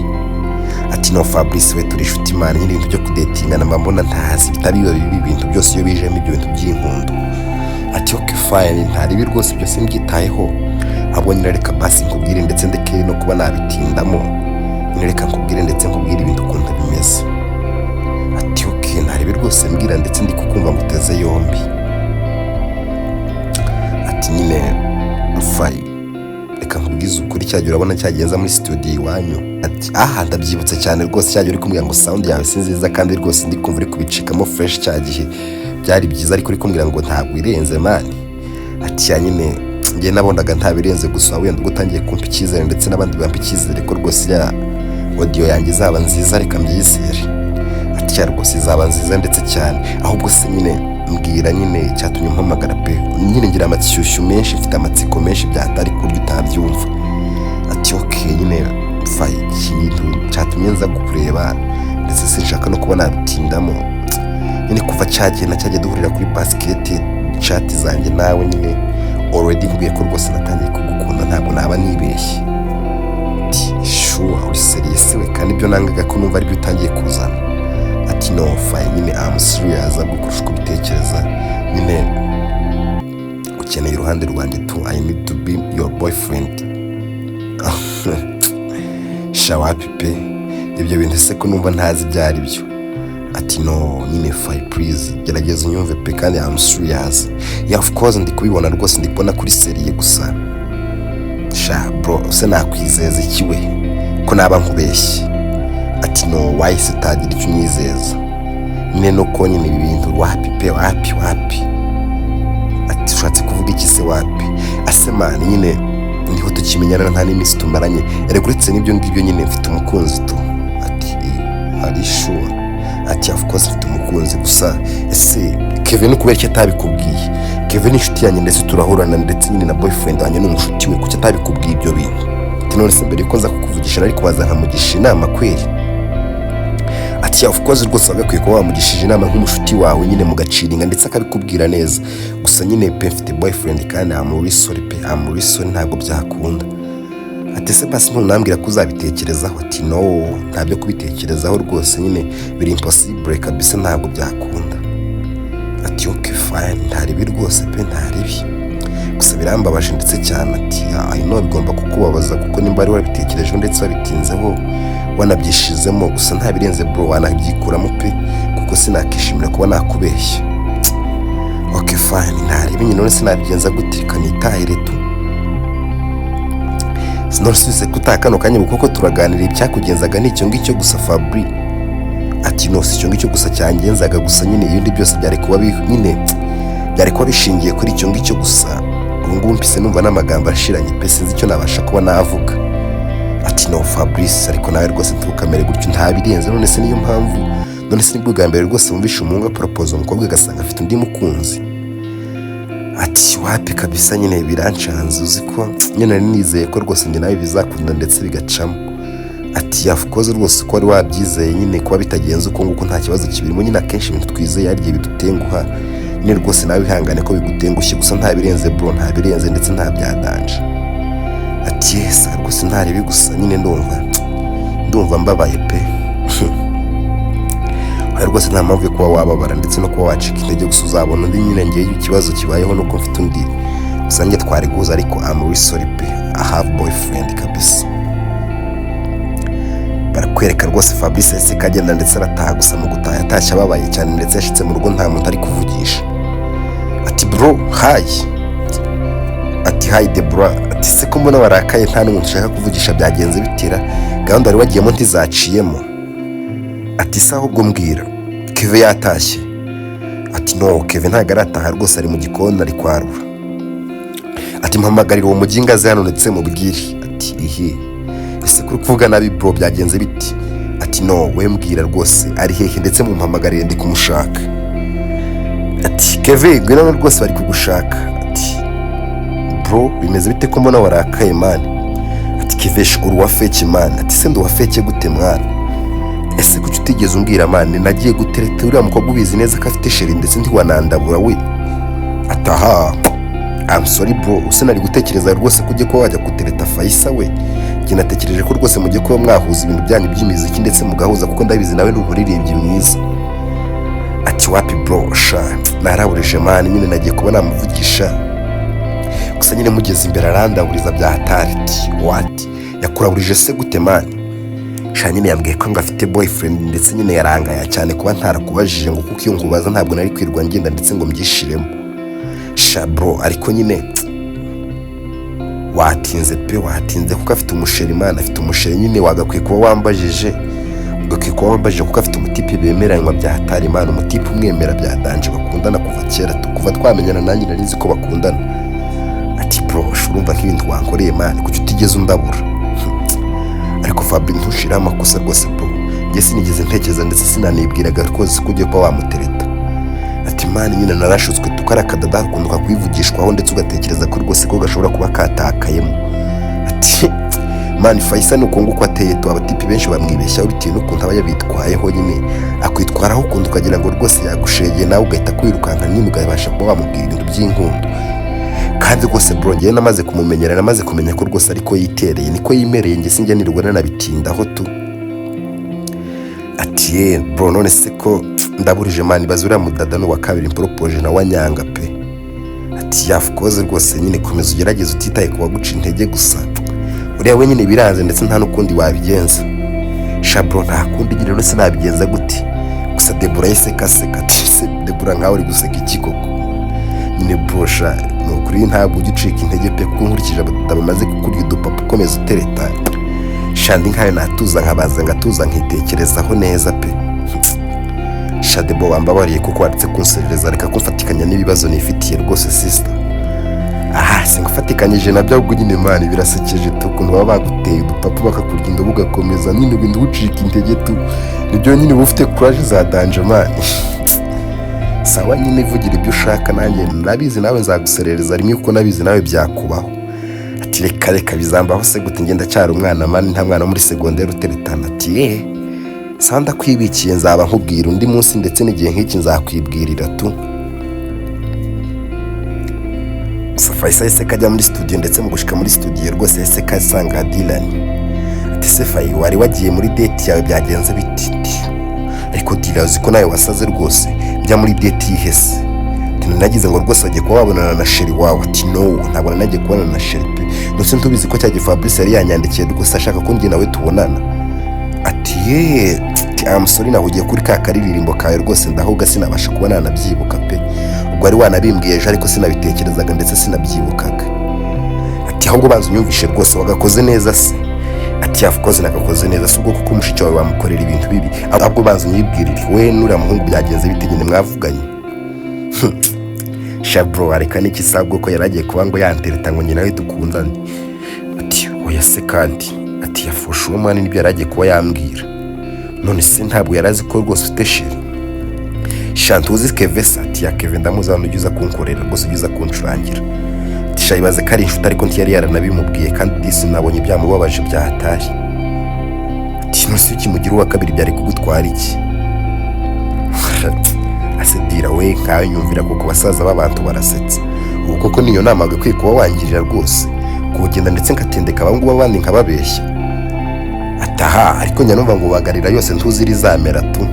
Ati no Fabrice we, turi inshuti imana nyine, ibintu byo kudatingana mba mbona ntazi bitabiba bibi, ibintu byose iyo bijemo ibyo bintu by'inkundo. Ati ok fine, ntaribi rwose, byose mbyitayeho, ahubwo nyine reka basi nkubwire ndetse ndeke no kuba nabitindamo, nyine reka nkubwire ndetse nkubwire ibintu ukuntu bimeze. Ati ok, ntaribi rwose, mbwira ndetse ndi kukumva nguteze yombi. Ati nyine Fayi, reka nkubwire. Cyagihe urabona cyagenza muri studio iwanyu. Ati: "Aha, ndabyibutse cyane rwose, cyagihe uri kumbwira ngo sound yawe si nziza, kandi rwose ndi kumva uri kubicikamo fresh. Cya gihe byari byiza, ariko uri kumbwira ngo ntabwo irenze, man." Ati: "Yeah, nyine njye nabonaga nta birenze, gusa wenda ubwo utangiye kumpa icyizere ndetse n'abandi bampa icyizere ko rwose ya audio yanjye izaba nziza, reka mbyizere." Ati: "Yeah, rwose izaba nziza ndetse cyane. Ahubwo se nyine mbwira nyine icyatumye umpamagara pe, nyine ngira amashyushyu menshi, mfite amatsiko menshi byatari ku buryo utabyumva." Ati: "Okay, nyine fa ikintu cyatumye nza kukureba, ndetse sinshaka no kuba nabitindamo, nyine kuva cyagiye na cyagiye duhurira kuri basket, chat zanjye nawe nyine already nkubwiye ko rwose natangiye kugukunda, ntabwo naba nibeshye." Ati: "Sure, uri serious we? Kandi ibyo nangaga ko numva aribyo utangiye kuzana." Ati: "No fine, nyine I'm serious ahubwo kurusha uko ubitekereza. Nyine ukeneye iruhande rwanjye tu, I need to be your boyfriend." "Sha, wapi pe, ibyo bintu se ko numva ntazi ibyo ari byo?" Ati: "No nyine fine, please gerageza unyumve pe, kandi I'm serious." "Yeah, of course, ndi kubibona rwose, ndi kubona kuri serious. Gusa sha bro, se nakwizeza iki we ko naba nkubeshye?" Ati: "No, wahise utagira icyo unyizeza nyine, nuko nyine ibi bintu wapi pe, wapi wapi." Ati: "Ushatse kuvuga iki se wapi?" "Ase man, nyine niho tukimenyana, nta n'iminsi tumaranye. Erega uretse n'ibyo ngibyo, nyine mfite umukunzi tu." Ati: "Are you sure?" Ati: "Of course mfite umukunzi. Gusa ese Kevin kubera icyo atabikubwiye? Kevin ni inshuti yanjye ndetse turahurana, ndetse nyine na boyfriend wanjye ni umushuti we. Kuki atabikubwiye ibyo bintu?" Ati: "None se mbere yuko nza kukuvugisha nari kubaza nkamugisha inama kweri?" Ati: "Yeah, of course rwose wagakwiye kuba wamugishije inama nk'umushuti wawe, nyine mugaciringa ndetse akabikubwira neza. Gusa nyine pe, mfite boyfriend kandi I'm really sorry pe, I'm really sorry, ntabwo byakunda." Ati: "Ese basi ntunambwira ko uzabitekerezaho?" Ati: "No, nta byo kubitekerezaho rwose, nyine biri impossible kabisa, ntabwo byakunda." Ati: "Okay, fine, nta ribi rwose pe, nta ribi, gusa birambabaje ndetse cyane." Ati: "I know, bigomba kukubabaza kuko nimba wari warabitekerejeho ndetse wabitinzeho wanabyishizemo. Gusa nta birenze bro, wanabyikuramo pe, kuko sinakishimira kuba nakubeshya." "Okay, fine, nta ribi nyine. None sinabigenza gute? Reka nitahire tu." Sinonse kutaha kano kanya kuko turaganira, ibyakugenzaga ni icyo ngicyo gusa, Fabri? Ati: "No, si icyo ngicyo gusa cyangenzaga, gusa nyine ibindi byose byari kuba nyine byari kuba bishingiye kuri icyo ngicyo. Gusa ubu ngubu mpise numva n'amagambo ashiranye pe, sinzi icyo nabasha kuba navuga." Ati: "No Fabrice, ariko nawe rwose ntukamere gutyo, nta birenze. None se niyo mpamvu, none se nibwo bwa mbere rwose wumvishe umuhungu aporopoza umukobwa agasanga afite undi mukunzi?" Ati: "Wapi kabisa, nyine birancanze. Uzi ko nyine nari nizeye ko rwose njye nawe bizakunda ndetse bigacamo." Ati: "Of course rwose ko wari wabyizeye, nyine kuba bitagenze uko nguko nta kibazo kibirimo. Nyine akenshi ibintu twizeye hari igihe bidutenguha. Nyine rwose nawe ihangane ko bigutengushye, gusa nta birenze bro, nta birenze ndetse nta bya danger." Ati: "Yes, rwose nta ribi, gusa nyine ndumva mbabaye pe." Oya rwose, nta mpamvu yo kuba wababara ndetse no kuba wacika intege, gusa uzabona undi. Nyine ngewe ikibazo kibayeho nuko mfite undi, gusa njye twari guhuza, ariko I'm really sorry pe, I have boyfriend kabisa." Barakwereka rwose Fabrice yahise kagenda ndetse arataha. Gusa mu gutaha yatashye ababaye cyane, ndetse yashitse mu rugo nta muntu ari kuvugisha. Ati: "Bro, hi." Ati: "Hi Debora." Ati: "Se ko mbona warakaye, nta n'umuntu ushaka kuvugisha, byagenze bitira? Gahunda wari wagiyemo ntizaciyemo?" Ati: "Se ahubwo mbwira, Keve yatashye?" Ati: "No, Keve ntabwo arataha rwose, ari mu gikoni ari kwarura." Ati: "Mpamagarira uwo muginga aze hano ndetse mubwire." Ati: "Ihe, ese kuri kuvuga nabi bro, byagenze biti?" Ati: "No, we mbwira rwose ari hehe, ndetse mumpamagarire, ndi kumushaka." Ati: "Keve, ngwino hano rwose, bari kugushaka." Ati: "Bro, bimeze bite ko mbona warakaye, man?" Ati: "Kevesha, uri uwa fake, man." Ati: "Se ndi uwa fake gute, mwana? Ese kuki utigeze umbwira, man? Nagiye gutereta uriya mukobwa ubizi neza ko afite chéri, ndetse ntiwanandabura we." Ati: "Aha, I'm sorry bro, use nari gutekereza rwose ko ugiye kuba wajya gutereta Fayisa we? Njye natekereje ko rwose mugiye kuba mwahuza ibintu byanyu by'imiziki ndetse mugahuza, kuko ndabizi nawe ni umuririmbyi mwiza." Ati: "Wapi bro, sha naraburije man, nyine nagiye kuba namuvugisha, gusa nyine mugeze imbere arandaburiza bya hatari." Ati: "What, yakuraburije se gute, man?" "Sha nyine yambwiye ko ngo afite boyfriend, ndetse nyine yarangaya cyane kuba ntarakubajije, ngo kuko iyo nkubaza ntabwo nari kwirwa ngenda ndetse ngo mbyishiremo. Sha bro, ariko nyine Watinze pe, watinze kuko afite umuchéri imana, afite umuchéri nyine. Wagakwiye kuba wambajije, ugakwiye kuba wambajije kuko afite umutipe bemeranywa bya hatari imana, umutipe umwemera bya danger, bakundana kuva kera, kuva twamenyana nanjye nari nzi ko bakundana. Ati: "Bro, urumva nk'ibintu wankoreye man, kuki utigeze undabura?" Ariko Fabri, ntushireho amakosa rwose bro, njye sinigeze ntekereza ndetse sinanibwiraga rwose ko ugiye kuba wamutereta. Ati: "Man, nyine narashutswe tukari akadada ukuntu kakwivugishwaho ndetse ugatekereza ko rwose ko gashobora kuba katakayemo." Ati: "Man, Fayisa ni uko nguko ateye tu, abatipi benshi bamwibeshyaho bitewe n'ukuntu aba yabitwayeho nyine, akwitwaraho ukuntu ukagira ngo rwose yagushegeye, nawe ugahita kwirukanka nyine ukabasha kuba wamubwira ibintu by'inkundo. Kandi rwose bro, njyewe namaze kumumenyera, namaze kumenya ko rwose ariko yitereye, niko yimereye, njye sinjya nirirwa nanabitindaho tu." Ati: "Ye bro, none se ko ndaburije man, ibaze uriya mudada ni uwa kabiri mporopoje nawe anyanga pe." Ati: "Yeah, of course rwose nyine komeza ugerageze utitaye ku baguca intege, gusa uriya we nyine biranze ndetse nta n'ukundi wabigenza." "Sha bro, nta kundi nyine, none se nabigenza gute?" Gusa Debora yahise aseka. Ati: "Se Debora, nkawe uri guseka iki koko?" "Nyine bro, sha ni ukuri ntabwo ujya ucika intege pe, kuko nkurikije abadada bamaze kukurya udupapa ukomeza utereta, shandi nkayo natuza nkabaza ngatuza nkitekerezaho neza pe." "Shadebo, wambabariye kuko waretse kunserereza, reka kumfatikanya n'ibibazo nifitiye rwose sister." "Aha singufatikanyije nabyo, ahubwo nyine man birasekeje tu, ukuntu baba baguteye udupapa bakakurya indobo ugakomeza nyine ugenda ucika intege tu, nibyo nyine uba ufite courage za danger man." "Sawa nyine, vugira ibyo ushaka, nanjye ndabizi nawe nzaguserereza rimwe kuko nabizi nawe byakubaho." Ati: "Reka reka, bizambaho se gute? Ngenda cyari umwana man, nta mwana wo muri segonderi uteretana." Ati: "Yeee, sawa, ndakwibikiye, nzaba nkubwira undi munsi ndetse n'igihe nk'iki nzakwibwirira tu." Gusa Fayisa yahise kajya muri studio, ndetse mu gushika muri studio rwose yahise kasanga Dylan. Ati: "Se Fayi, wari wagiye muri date yawe, byagenze biti?" "Ariko Dylan, uzi ko nawe wasaze rwose? Njya muri date yihese?" Ati: "Nagize ngo rwose wagiye kuba wabonana na chéri wawe." Ati: "No, ntabwo nagiye kubonana na chéri pe. Ndetse ntubizi ko cyagiye Fabrice yari yanyandikiye rwose ashaka ko njye nawe tubonana?" Ati: "Ye, amusore, nahugiye kuri ka karirimbo kawe rwose, ndahuga sinabasha kuba nanabyibuka pe. Ubwo wari wanabimbwiye ejo ariko sinabitekerezaga ndetse sinabyibukaga." Ati: "Ahubwo banza unyumvishe rwose, wagakoze neza se?" Ati: "Of course nagakoze neza, si ubwo kuko mushiki wawe wamukorera ibintu bibi? Ahubwo banza unyibwirire, we n'uriya muhungu byagenze bite nyine, mwavuganye?" "Sha bro, areka n'iki sabwo ko yari agiye kuba ngo yantereta ngo nyina we dukundane." Ati: "Oya se kandi?" Ati: "Yafushe uwo mwana, nibyo yari agiye kuba yambwira. None se ntabwo yari azi ko rwose ufite chéri?" "Sha, ntuzi Keve se?" Ati: "Yeah, Keve ndamuzi, hano ujya uza kunkorera rwose, ujya uza kuncurangira." Ati: "Sha, ibaze ko ari inshuti ariko ntiyari yaranabimubwiye, kandi disi nabonye byamubabaje bya hatari." Ati: "None se ukimugira uwa kabiri byari kugutwara iki?" Asedira we, nkawe nyumvira kuko basaza b'abantu barasetse. Ubu koko niyo nama wagakwiye kuba wangirira rwose, kugenda ndetse ngatendeka abangaba abandi nkababeshya? Ataha ariko njya numva ngo bagarira yose ntuzi irizamera tu.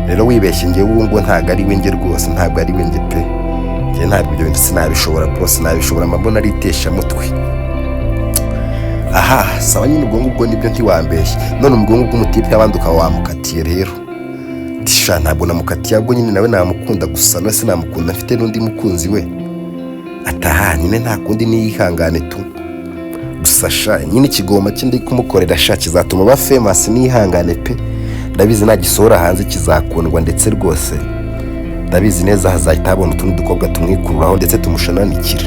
Rero wibeshye, njyewe ubu ngubu ntabwo ari we njye rwose, ntabwo ari we njye pe. Njye ntabwo ibyo bintu sinabishobora bro, sinabishobora, mbona ari iteshamutwe. "Aha sawa nyine, ubwo ngubwo nibyo ntiwambeshye. None ubwo ngubwo umutipe y'abandi ukaba wamukatiye rero?" "Sha, ntabwo namukatiye, ahubwo nyine nawe namukunda, gusa none sinamukunda mfite n'undi mukunzi we." Ataha nyine nta kundi, niyihangane tu. Gusa sha nyine ikigoma cye ndi kumukorera sha kizatuma aba famous, nihangane pe. Ndabizi nagisohora hanze kizakundwa, ndetse rwose ndabizi neza hazahita habona utundi dukobwa tumwikururaho ndetse tumushananukira.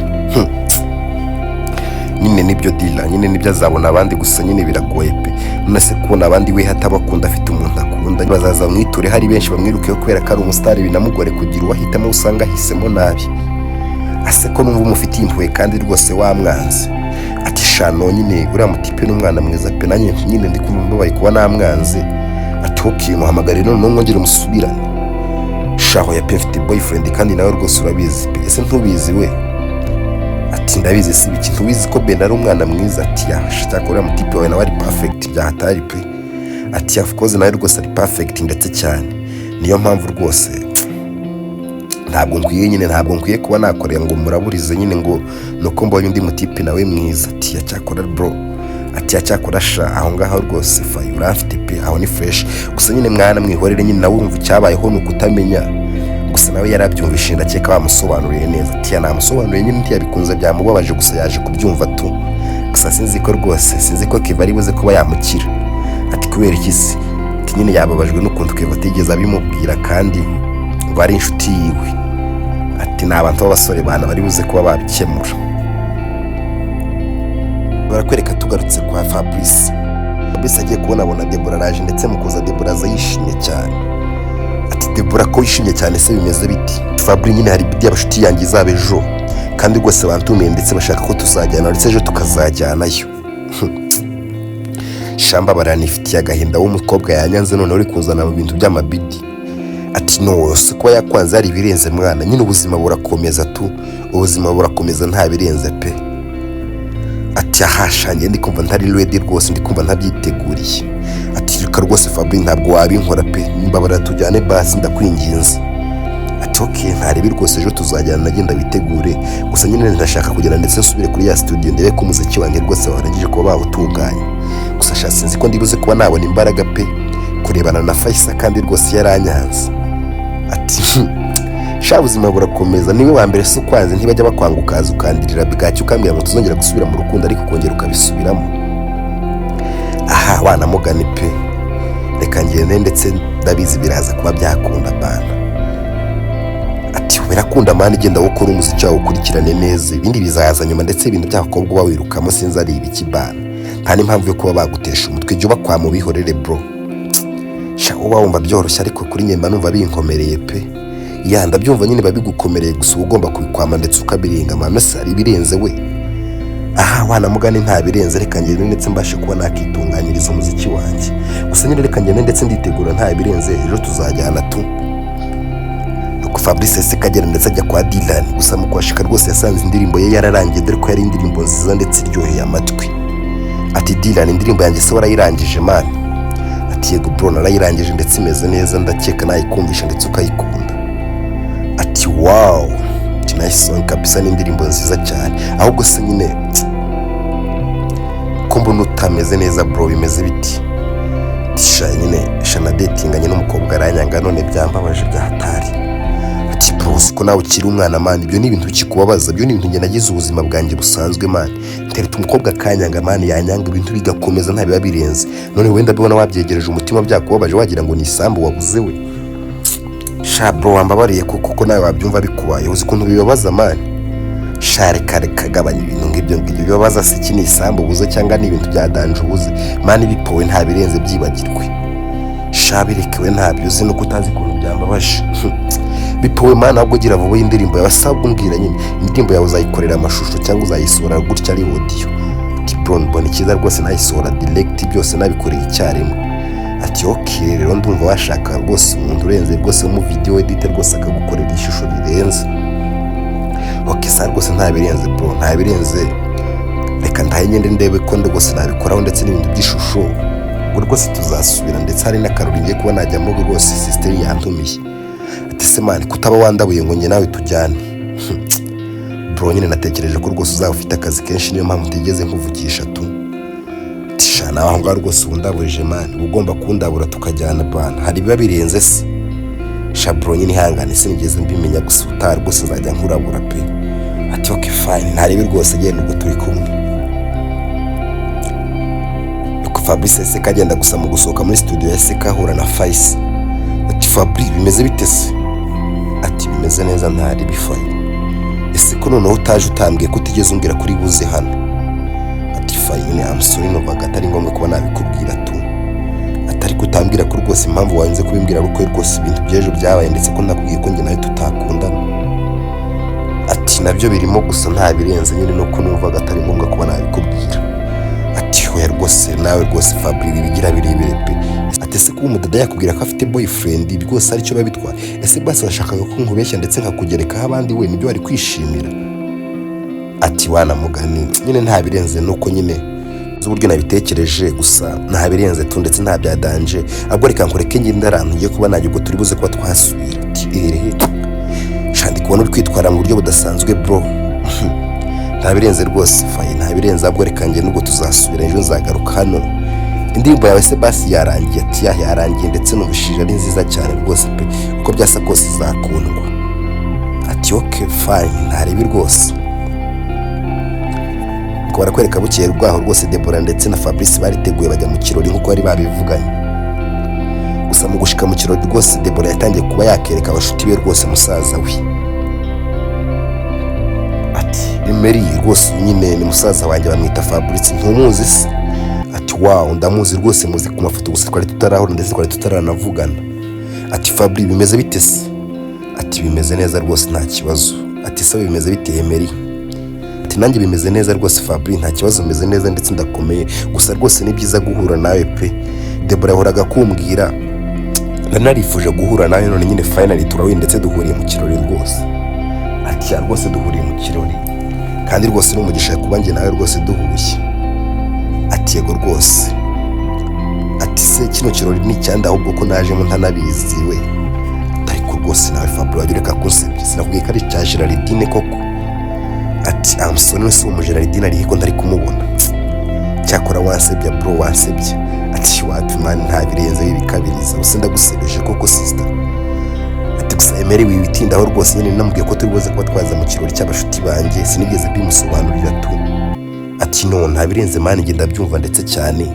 Nyine nibyo dila, nyine nibyo, azabona abandi, gusa nyine biragoye pe. None se kubona abandi we hatabakunda afite umuntu akunda? Bazaza bamwiture hari benshi bamwirukeho kubera ko ari umusitari, binamugore kugira uwo ahitamo, usanga ahisemo nabi. Ase ko numva umufitiye impuhwe kandi rwose wamwanze?" Ati: "Shano nyine uriya mutipe ni umwana mwiza pe, nanjye nyine ndi kumva mbabaye kuba namwanze." Ati: "Okay, muhamagare noneho mwongere musubirane." "Shaho ya pe, mfite boyfriend kandi nawe rwose urabizi pe. Ese ntubizi we?" Ati: "Ndabizi si ibiki, ntubizi ko Ben ari umwana mwiza?" Ati: "Yeah, cyakora uriya mutipe wawe nawe ari perfect bya hatari pe." Ati: "Of course nawe rwose ari perfect ndetse cyane, niyo mpamvu rwose ntabwo nkwiye nyine, ntabwo nkwiye kuba nakorera ngo muraburize nyine ngo nuko mbonye undi mutipe nawe mwiza." Ati: "Yacyakora bro." Ati: "Yacyakora sha, aho ngaho rwose fayi uramfite pe, aho ni fresh. Gusa nyine mwana mwihorere nyine, nawe wumva icyabayeho ni ukutamenya gusa." Gusa nawe yarabyumvishije, ndakeka bamusobanuriye neza. Ati namusobanuriye nyine, ntiyabikunze, byamubabaje, gusa yaje kubyumva tu. Gusa sinzi ko rwose, sinzi ko Keva ari buze kuba yamukira. Ati kubera iki se? Ati nyine yababajwe n'ukuntu Keva atigeze abimubwira kandi ngo ari inshuti yiwe. Ati ni abantu b'abasore bana bari buze kuba babikemura. Barakwereka tugarutse kwa Fabrice. Fabrice agiye kubona abona Debora araje, ndetse mu kuza Debora aza yishimye cyane. Ati Debora, ko wishimye cyane se bimeze biti? Fabri, nyine hari birthday y'abashuti yanjye izaba ejo, kandi rwose bantumiye ndetse bashaka ko tuzajyana, ndetse ejo tukazajyanayo. Shamba baranifitiye agahinda w'umukobwa yanyanze, none uri kuzana mu bintu by'amabirthday. Ati no se kuba yakwanze hari ibirenze mwana? Nyine ubuzima burakomeza tu, ubuzima burakomeza, nta birenze pe. Ati ahashangiye ndi kumva ntari ready rwose, ndi kumva ntabyiteguriye. Ati reka rwose Fabri, ntabwo wabinkora pe, mbabara tujyane basi, ndakwinginze. Ati ok, ntarebi rwose, ejo tuzajyana, nagenda bitegure. Gusa nyine ndashaka kugenda ndetse nsubire kuri ya studio ndebe ko umuziki wanjye rwose warangije kuba bawutunganya. Gusa sha sinzi ko ndibuze kuba nabona imbaraga pe kurebana na Faisa, kandi rwose yaranyanze. Ati sha ubuzima burakomeza, niwe wa mbere si ukwanze, ntibajya bakwanga ukaza ukandirira bwacyo ukambwira ngo tuzongera gusubira mu rukundo, ariko ukongera ukabisubiramo. Aha wanamugani pe, reka ngende ndetse ndabizi biraza kuba byakunda bana. Ati birakunda man, genda wowe ukore umuziki wawe ukurikirane neza, ibindi bizaza nyuma. Ndetse ibintu by'abakobwa uba wirukamo sinzi ari ibiki bana, nta n'impamvu yo kuba bagutesha umutwe, jya uba kwa mubihorere bro. Sha uba wumva byoroshye, ariko kuri njye mba numva binkomereye pe. Ya ndabyumva nyine babigukomereye, gusa uba ugomba kubikwama ndetse ukabirenga man. Se hari ibirenze we? Aha wanamugani nta birenze, reka ngende ndetse mbashe kuba nakitunganyiriza umuziki wanjye. Gusa nyine reka ngende ndetse nditegura, nta birenze, ejo tuzajyana tu. Nuko Fabrice yahise akagera ndetse ajya kwa Dylan. Gusa mu kuhashika rwose yasanze indirimbo ye yararangiye, dore ko yari indirimbo nziza ndetse iryoheye amatwi. Ati Dylan, indirimbo yanjye se warayirangije man? Ati yego bro, narayirangije ndetse imeze neza, ndakeka nayikumvisha ndetse ukayikunda. Ati wow, ati nice song kabisa, ni indirimbo nziza cyane. Ahubwo se nyine ko mbona utameze neza bro, bimeze biti? Ati sha nyine sha nadetinganye n'umukobwa aranyanga, none byambabaje byahatari. Ati bro, ko nawe ukiri umwana man, ibyo ni ibintu bikikubabaza? Ibyo ni ibintu njye nagize ubuzima bwanjye busanzwe man, ntereta umukobwa akanyanga man, yanyanga ibintu bigakomeza, nta biba birenze. None wenda mbibona wabyegereje umutima, byakubabaje, wagira ngo ni isambu wabuze we. Sha bro, wambabariye kuko nawe wabyumva bikubaye, uzi ukuntu bibabaza man. Sha reka reka, gabanya ibintu nk'ibyo ngibyo bibabaza. Se iki ni isambu ubuze cyangwa ni ibintu bya danger ubuze man? Bipowe, nta birenze, byibagirwe sha, birekewe, ntabyo uzi nuko utazi ukuntu byambabaje. Bipowe man, ahubwo gira vuba y'indirimbo yawe. Asabwa umbwira nyine, indirimbo yawe uzayikorera amashusho cyangwa uzayisohora gutya ari audio? Ati bro, mbona icyiza rwose nayisohora direct, byose nabikoreye icyarimwe. Ati ok, rero ndumva washaka rwose umuntu urenze rwose mu video editor rwose akagukorera ishusho rirenze. Ok sa rwose nta birenze bro, nta birenze, reka ndahe ngende ndebe ko rwose nabikoraho ndetse n'ibintu by'ishusho, ubwo rwose tuzasubira. Ndetse hari n'akarori ngiye kuba najyamo rwose, sister yantumiye. Ati se man, kutaba wandabuye ngo njye nawe tujyane? Bro, nyine natekereje ko rwose uzaba ufite akazi kenshi, niyo mpamvu utigeze nkuvugisha tu. Ati sha nawe aho ngaho rwose ubu ndaburije man, uba ugomba kundabura tukajyana bana, hari ibiba birenze se? Sha bro, nyine ihangane sinigeze mbimenya, gusa ubutaha rwose nzajya nkurabura pe. Ati ok fine, ntarebe rwose, genda ubwo turi kumwe. Nuko Fabrice yahise kagenda, gusa mu gusohoka muri studio yahise kahura na Faisa. Ati Fabri, bimeze bite se? Ati bimeze neza, ntari bifaye. Ese ko noneho utaje utambwiye, ko utigeze umbwira kuri buze hano? Ati Fayi nyine I'm sorry, numvaga atari ngombwa kuba nabikubwira tu. Ati ariko utambwira ko rwose impamvu wanze kubimbwira ari uko rwose ibintu by'ejo byabaye, ndetse ko nakubwiye ko njye nawe tutakundana. Ati nabyo birimo, gusa nta birenze nyine, nuko numvaga atari ngombwa kuba nabikubwira. Ati hoya rwose, nawe rwose Fabri bigira birebire pe. Ati ese kuba umudada yakubwira ko afite boyfriend rwose aricyo biba bitwaye? Ese basi washakaga ko nkubeshya ndetse nkakugerekaho abandi we, nibyo wari kwishimira? Ati wana mugani nyine nta birenze, nuko nyine z'uburyo nabitekereje, gusa nta birenze tu ndetse nta bya danger. Ahubwo reka nkureke ngende ahantu ngiye kuba najya, ubwo turi buze kuba twasubira. Ati erehe sha, ndi kubona uri kwitwara mu buryo budasanzwe bro. Nta birenze rwose Fayi, nta birenze, ahubwo reka ngende, ubwo tuzasubira ejo, nzagaruka hano. Indirimbo yawe se basi yarangiye? Ati yeah, yarangiye, ndetse numvishije ari nziza cyane rwose pe, uko byasa kose izakundwa. Ati: "Okay, fine, ntarebi rwose." Ubwo barakwereka bukeye bwaho rwose Debora ndetse na Fabrice bariteguye, bajya mu kirori nk'uko bari babivuganye. Gusa mu gushika mu kirori rwose, Debora yatangiye kuba yakereka abashuti be rwose musaza we, ati: "Emery, rwose nyine ni musaza wanjye, bamwita Fabrice, ntumuzi se?" Ati: "Wow, ndamuzi rwose, muzi ku mafoto gusa, twari tutarahura ndetse twari tutaranavugana." Ati: "Fabri, bimeze bite se?" Ati: "Bimeze neza rwose, nta kibazo." Ati: "Se bimeze bite, Emery?" Ati: "Nanjye bimeze neza rwose, Fabri, nta kibazo, meze neza ndetse ndakomeye. Gusa rwose ni byiza guhura nawe pe. Debora yahoraga kumbwira, nari narifuje guhura nawe, none nyine finally turahuye, ndetse duhuriye mu kirori rwose." Ati: "Yeah, rwose duhuriye mu kirori, kandi rwose ni umugisha kuba njye nawe rwose duhuye." Ati: "Yego rwose." Ati: "Se kino kirori ni icyande ahubwo, ko najemo ntanabizi we?" Ariko rwose nawe Fabri, wajya ureka kunsebya, sinakubwiye ko ari icya Gerardine koko? Ati: "Amusoni se, uwo Gerardine arihe ko ntari kumubona? Cyakora wansebya bro, wansebya." Ati: "Wapi man, nta birenze wibikabiriza, gusa ndagusebeje koko sister." Ati: "Gusa Emery, wibitindaho rwose, nyine namubwiye ko turi buze kuba twaza mu kirori cy'abashuti banjye, sinigeze mbimusobanurira tu." Ati: "No, nta birenze man, njye ndabyumva ndetse cyane,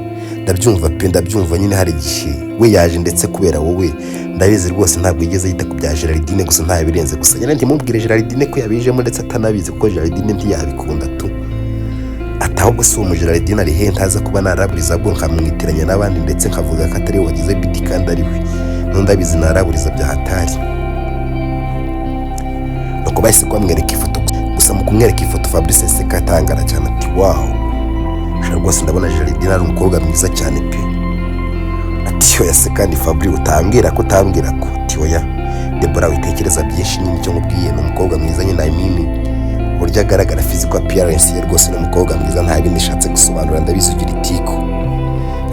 ndabyumva pe, ndabyumva. Nyine hari igihe we yaje ndetse kubera wowe, ndabizi rwose ntabwo yigeze yita ku bya Gerardine. Gusa nta birenze, gusa nyine ntimubwire Gerardine ko yabijemo ndetse atanabizi, kuko Gerardine ntiyabikunda tu." Ati: "Ahubwo si uwo mu Gerardine ari he, ntaza kuba naraburiza bwo nkamwitiranya n'abandi, ndetse nkavuga ko atari we wagize biti kandi ari we n'undi abizi, naraburiza bya hatari." Nuko bahise bamwereka ifoto. Gusa mu kumwereka ifoto, Fabrice yahise atangara cyane, ati: "Wow sha, rwose ndabona Gerardine ari umukobwa mwiza cyane pe." Ati: "Oya se kandi Fabri, utambwira ko utambwira ko?" Ati: "Oya Debora, witekereza byinshi, nyine icyo nkubwiye ni umukobwa mwiza nyine. I mean, uburyo agaragara, physical appearance ye, rwose ni umukobwa mwiza, nta bindi nshatse gusobanura, ndabizi ugira itiku."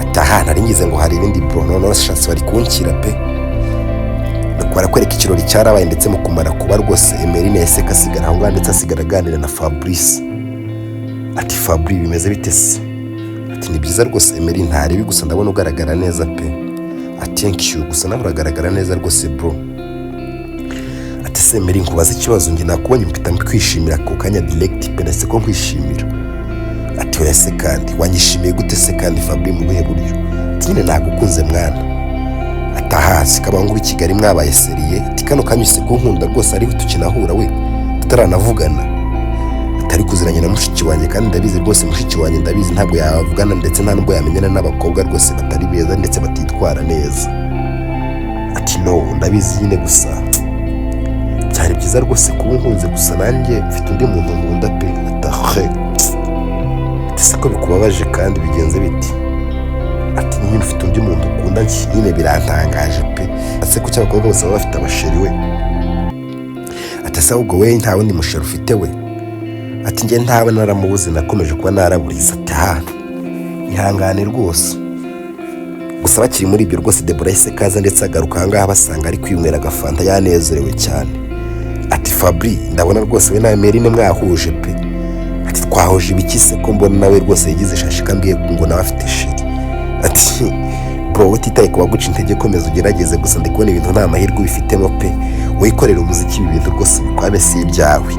Ati: "Aha nari ngize ngo hari ibindi bro, noneho shatse bari kunshyira pe." Nuko barakwereka ikirori cyarabaye, ndetse mu kumara kuba rwose Emeline yahise asigara aho ngaho, ndetse asigara aganira na Fabrice. Ati: "Fabri, bimeze bite se?" Ati: "Ni byiza rwose Emery, ntarebi, gusa ndabona ugaragara neza pe." Ati: "Thank you, gusa nawe uragaragara neza rwose bro." Ati: "Se Emery, nkubaze ikibazo, njye nakubonye mpita kwishimira ako kanya direct pe, nahise ko nkwishimira." Ati: "Oya se kandi, wanyishimiye gute se kandi Fabri, mu buhe buryo?" Ati: "Nyine nagukunze mwana." Ati: "Aha kabangura i Kigali mwabaye sérieux." Ati: "Kano kanya use ko nkunda rwose, ariho tukinahura we tutaranavugana, atari kuziranye na mushiki wanjye, kandi ndabizi rwose mushiki wanjye ndabizi ntabwo yavugana ndetse nta nubwo yamenyana n'abakobwa rwose batari beza ndetse batitwara neza." Ati: "No, ndabizi nyine, gusa byari byiza rwose kuba unkunze, gusa nanjye mfite undi muntu nkunda pe." Atahe. Ati: "Se ko bikubabaje kandi, bigenze biti?" Ati: "Nyine ufite undi muntu ukunda, nyine birantangaje pe. Ese kuki abakobwa bose baba bafite abachéri we?" Ati: "Ese ahubwo we nta wundi muchéri ufite we?" Ati: "Njye ntawe, naramubuze, nakomeje kuba naraburiza." Ati: "Ha, ihangane rwose." Gusa bakiri muri ibyo rwose, Debora yahise kaza ndetse agaruka ahangaha, basanga ari kwinywera agafanta yanezerewe cyane. Ati: "Fabri, ndabona rwose we na Merine mwahuje pe." Ati: "Twahuje ibiki se, ko mbona nawe rwose yigize shashi kambwiye ngo nawe afite chéri?" Ati: "Bro, utitaye ku baguca intege, komeza ugerageze. Gusa ndi kubona ibintu nta mahirwe ubifitemo pe. Wikorera umuziki, ibi bintu rwose bikwame si ibyawe."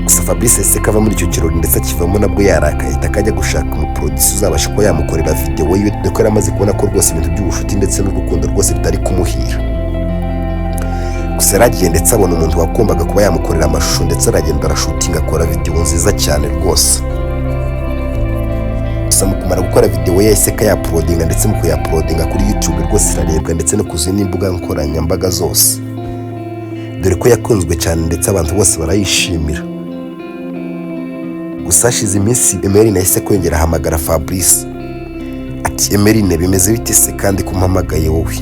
Gusa Fabrice yahise kava muri icyo kirori, ndetse akivamo nabwo yarakaye, ahita akajya gushaka umuproducer uzabasha kuba yamukorera videwo yiwe, dore ko yari amaze kubona ko rwose ibintu by'ubucuti ndetse n'urukundo rwose bitari kumuhira. Gusa yaragiye ndetse abona umuntu wagombaga kuba yamukorera amashusho, ndetse aragenda arashootinga, akora videwo nziza cyane rwose. Gusa mu kumara gukora videwo ye, yahise kayauploadinga, ndetse mu kuyauploadinga kuri YouTube rwose irarebwa, ndetse no ku zindi mbuga nkoranyambaga zose, dore ko yakunzwe cyane ndetse abantu bose barayishimira. Gusa hashize iminsi, Emeline yahise kongera ahamagara Fabrice. Ati: "Emeline, bimeze bite se kandi kumpamagaye wowe?"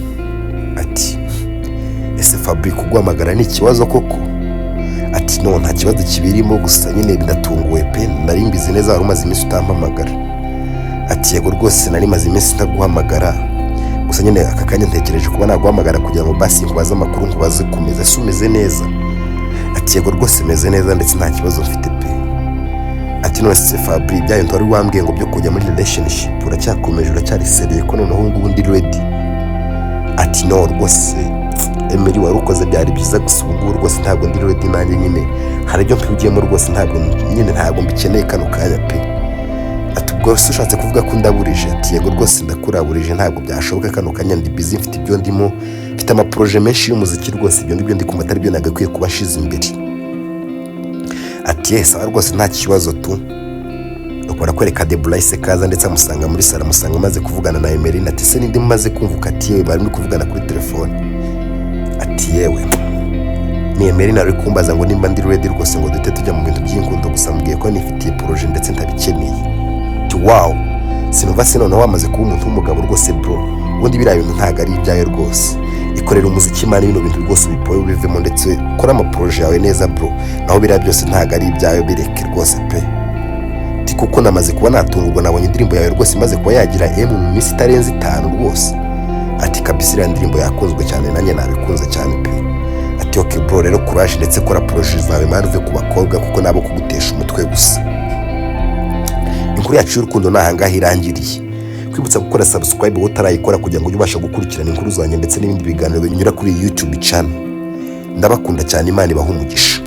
Ati: "Ese Fabrice, kuguhamagara ni ikibazo koko?" Ati: "No, nta kibazo kibirimo, gusa nyine ndatunguwe pe, nari mbizi neza wari umaze iminsi utampamagara." Ati: "Yego rwose, nari maze iminsi ntaguhamagara, gusa nyine aka kanya ntekereje kuba naguhamagara kugira ngo basi nkubaze amakuru, nkubaze kumeza. Ese umeze neza?" Ati: "Yego rwose, meze neza ndetse nta kibazo mfite pe." Ati: "None se Fabri, bya bintu wari wambwiye ngo byo kujya muri relationship, uracyakomeje, uracyari sérieux, ko noneho ubu ngubu ndi ready?" Ati: "No rwose, Emery, wari ukoze, byari byiza, gusa ubu ngubu rwose ntabwo ndi ready. Nanjye nyine hari ibyo mpugiyemo rwose, ntabwo nyine ntabwo mbikeneye kano kanya pe." Ati: "Ubwo se ushatse kuvuga ko undaburije?" Ati: "Yego rwose, ndakuraburije, ntabwo byashoboka kano kanya, ndi busy, mfite ibyo ndimo, mfite amaprojet menshi y'umuziki rwose. Ibyo ngibyo ndi kumva atari byo nagakwiye kuba nshize imbere." Ati: "Yes, sawa rwose, nta kibazo tu." Nuko barakwereka Debora kaza ndetse amusanga muri salo, amusanga amaze kuvugana na Emeline. Ati: "Se ninde mumaze kumva?" Ati: "Yewe, bari muri kuvugana kuri telefone." Ati: "Yewe, ni Emeline ari kumbaza ngo nimba ndi ready rwose ngo duhite tujya mu bintu by'inkundo, gusa mubwiye ko nifitiye projet ndetse ntabikeneye." Ati: "Wow, sinumva se noneho wamaze kuba umuntu w'umugabo rwose bro. Ubundi biriya bintu ntabwo ari ibyawe rwose, ikorera umuziki man, bino bintu rwose ubipoye ubivemo, ndetse ukore amaprojet yawe neza bro. Naho biriya byose ntabwo ari ibyawe, bireke rwose pe." Ati: "Kuko namaze kuba natungurwa, nabonye indirimbo yawe rwose imaze kuba yagira M mu minsi itarenze 5 rwose." Ati: "Kabisa, iriya ndirimbo yakunzwe cyane, nanjye nabikunze cyane pe." Ati: "Okay bro, rero courage, ndetse kora projet zawe man, uve ku bakobwa kuko nabo kugutesha umutwe gusa." Inkuru yacu y'urukundo ni ahangaha irangiriye. Kwibutsa gukora subscribe wowe utarayikora, kugira ngo ujye ubasha gukurikirana inkuru zanjye ndetse n'ibindi biganiro binyura kuri iyi YouTube channel. Ndabakunda cyane, Imana ibahe umugisha.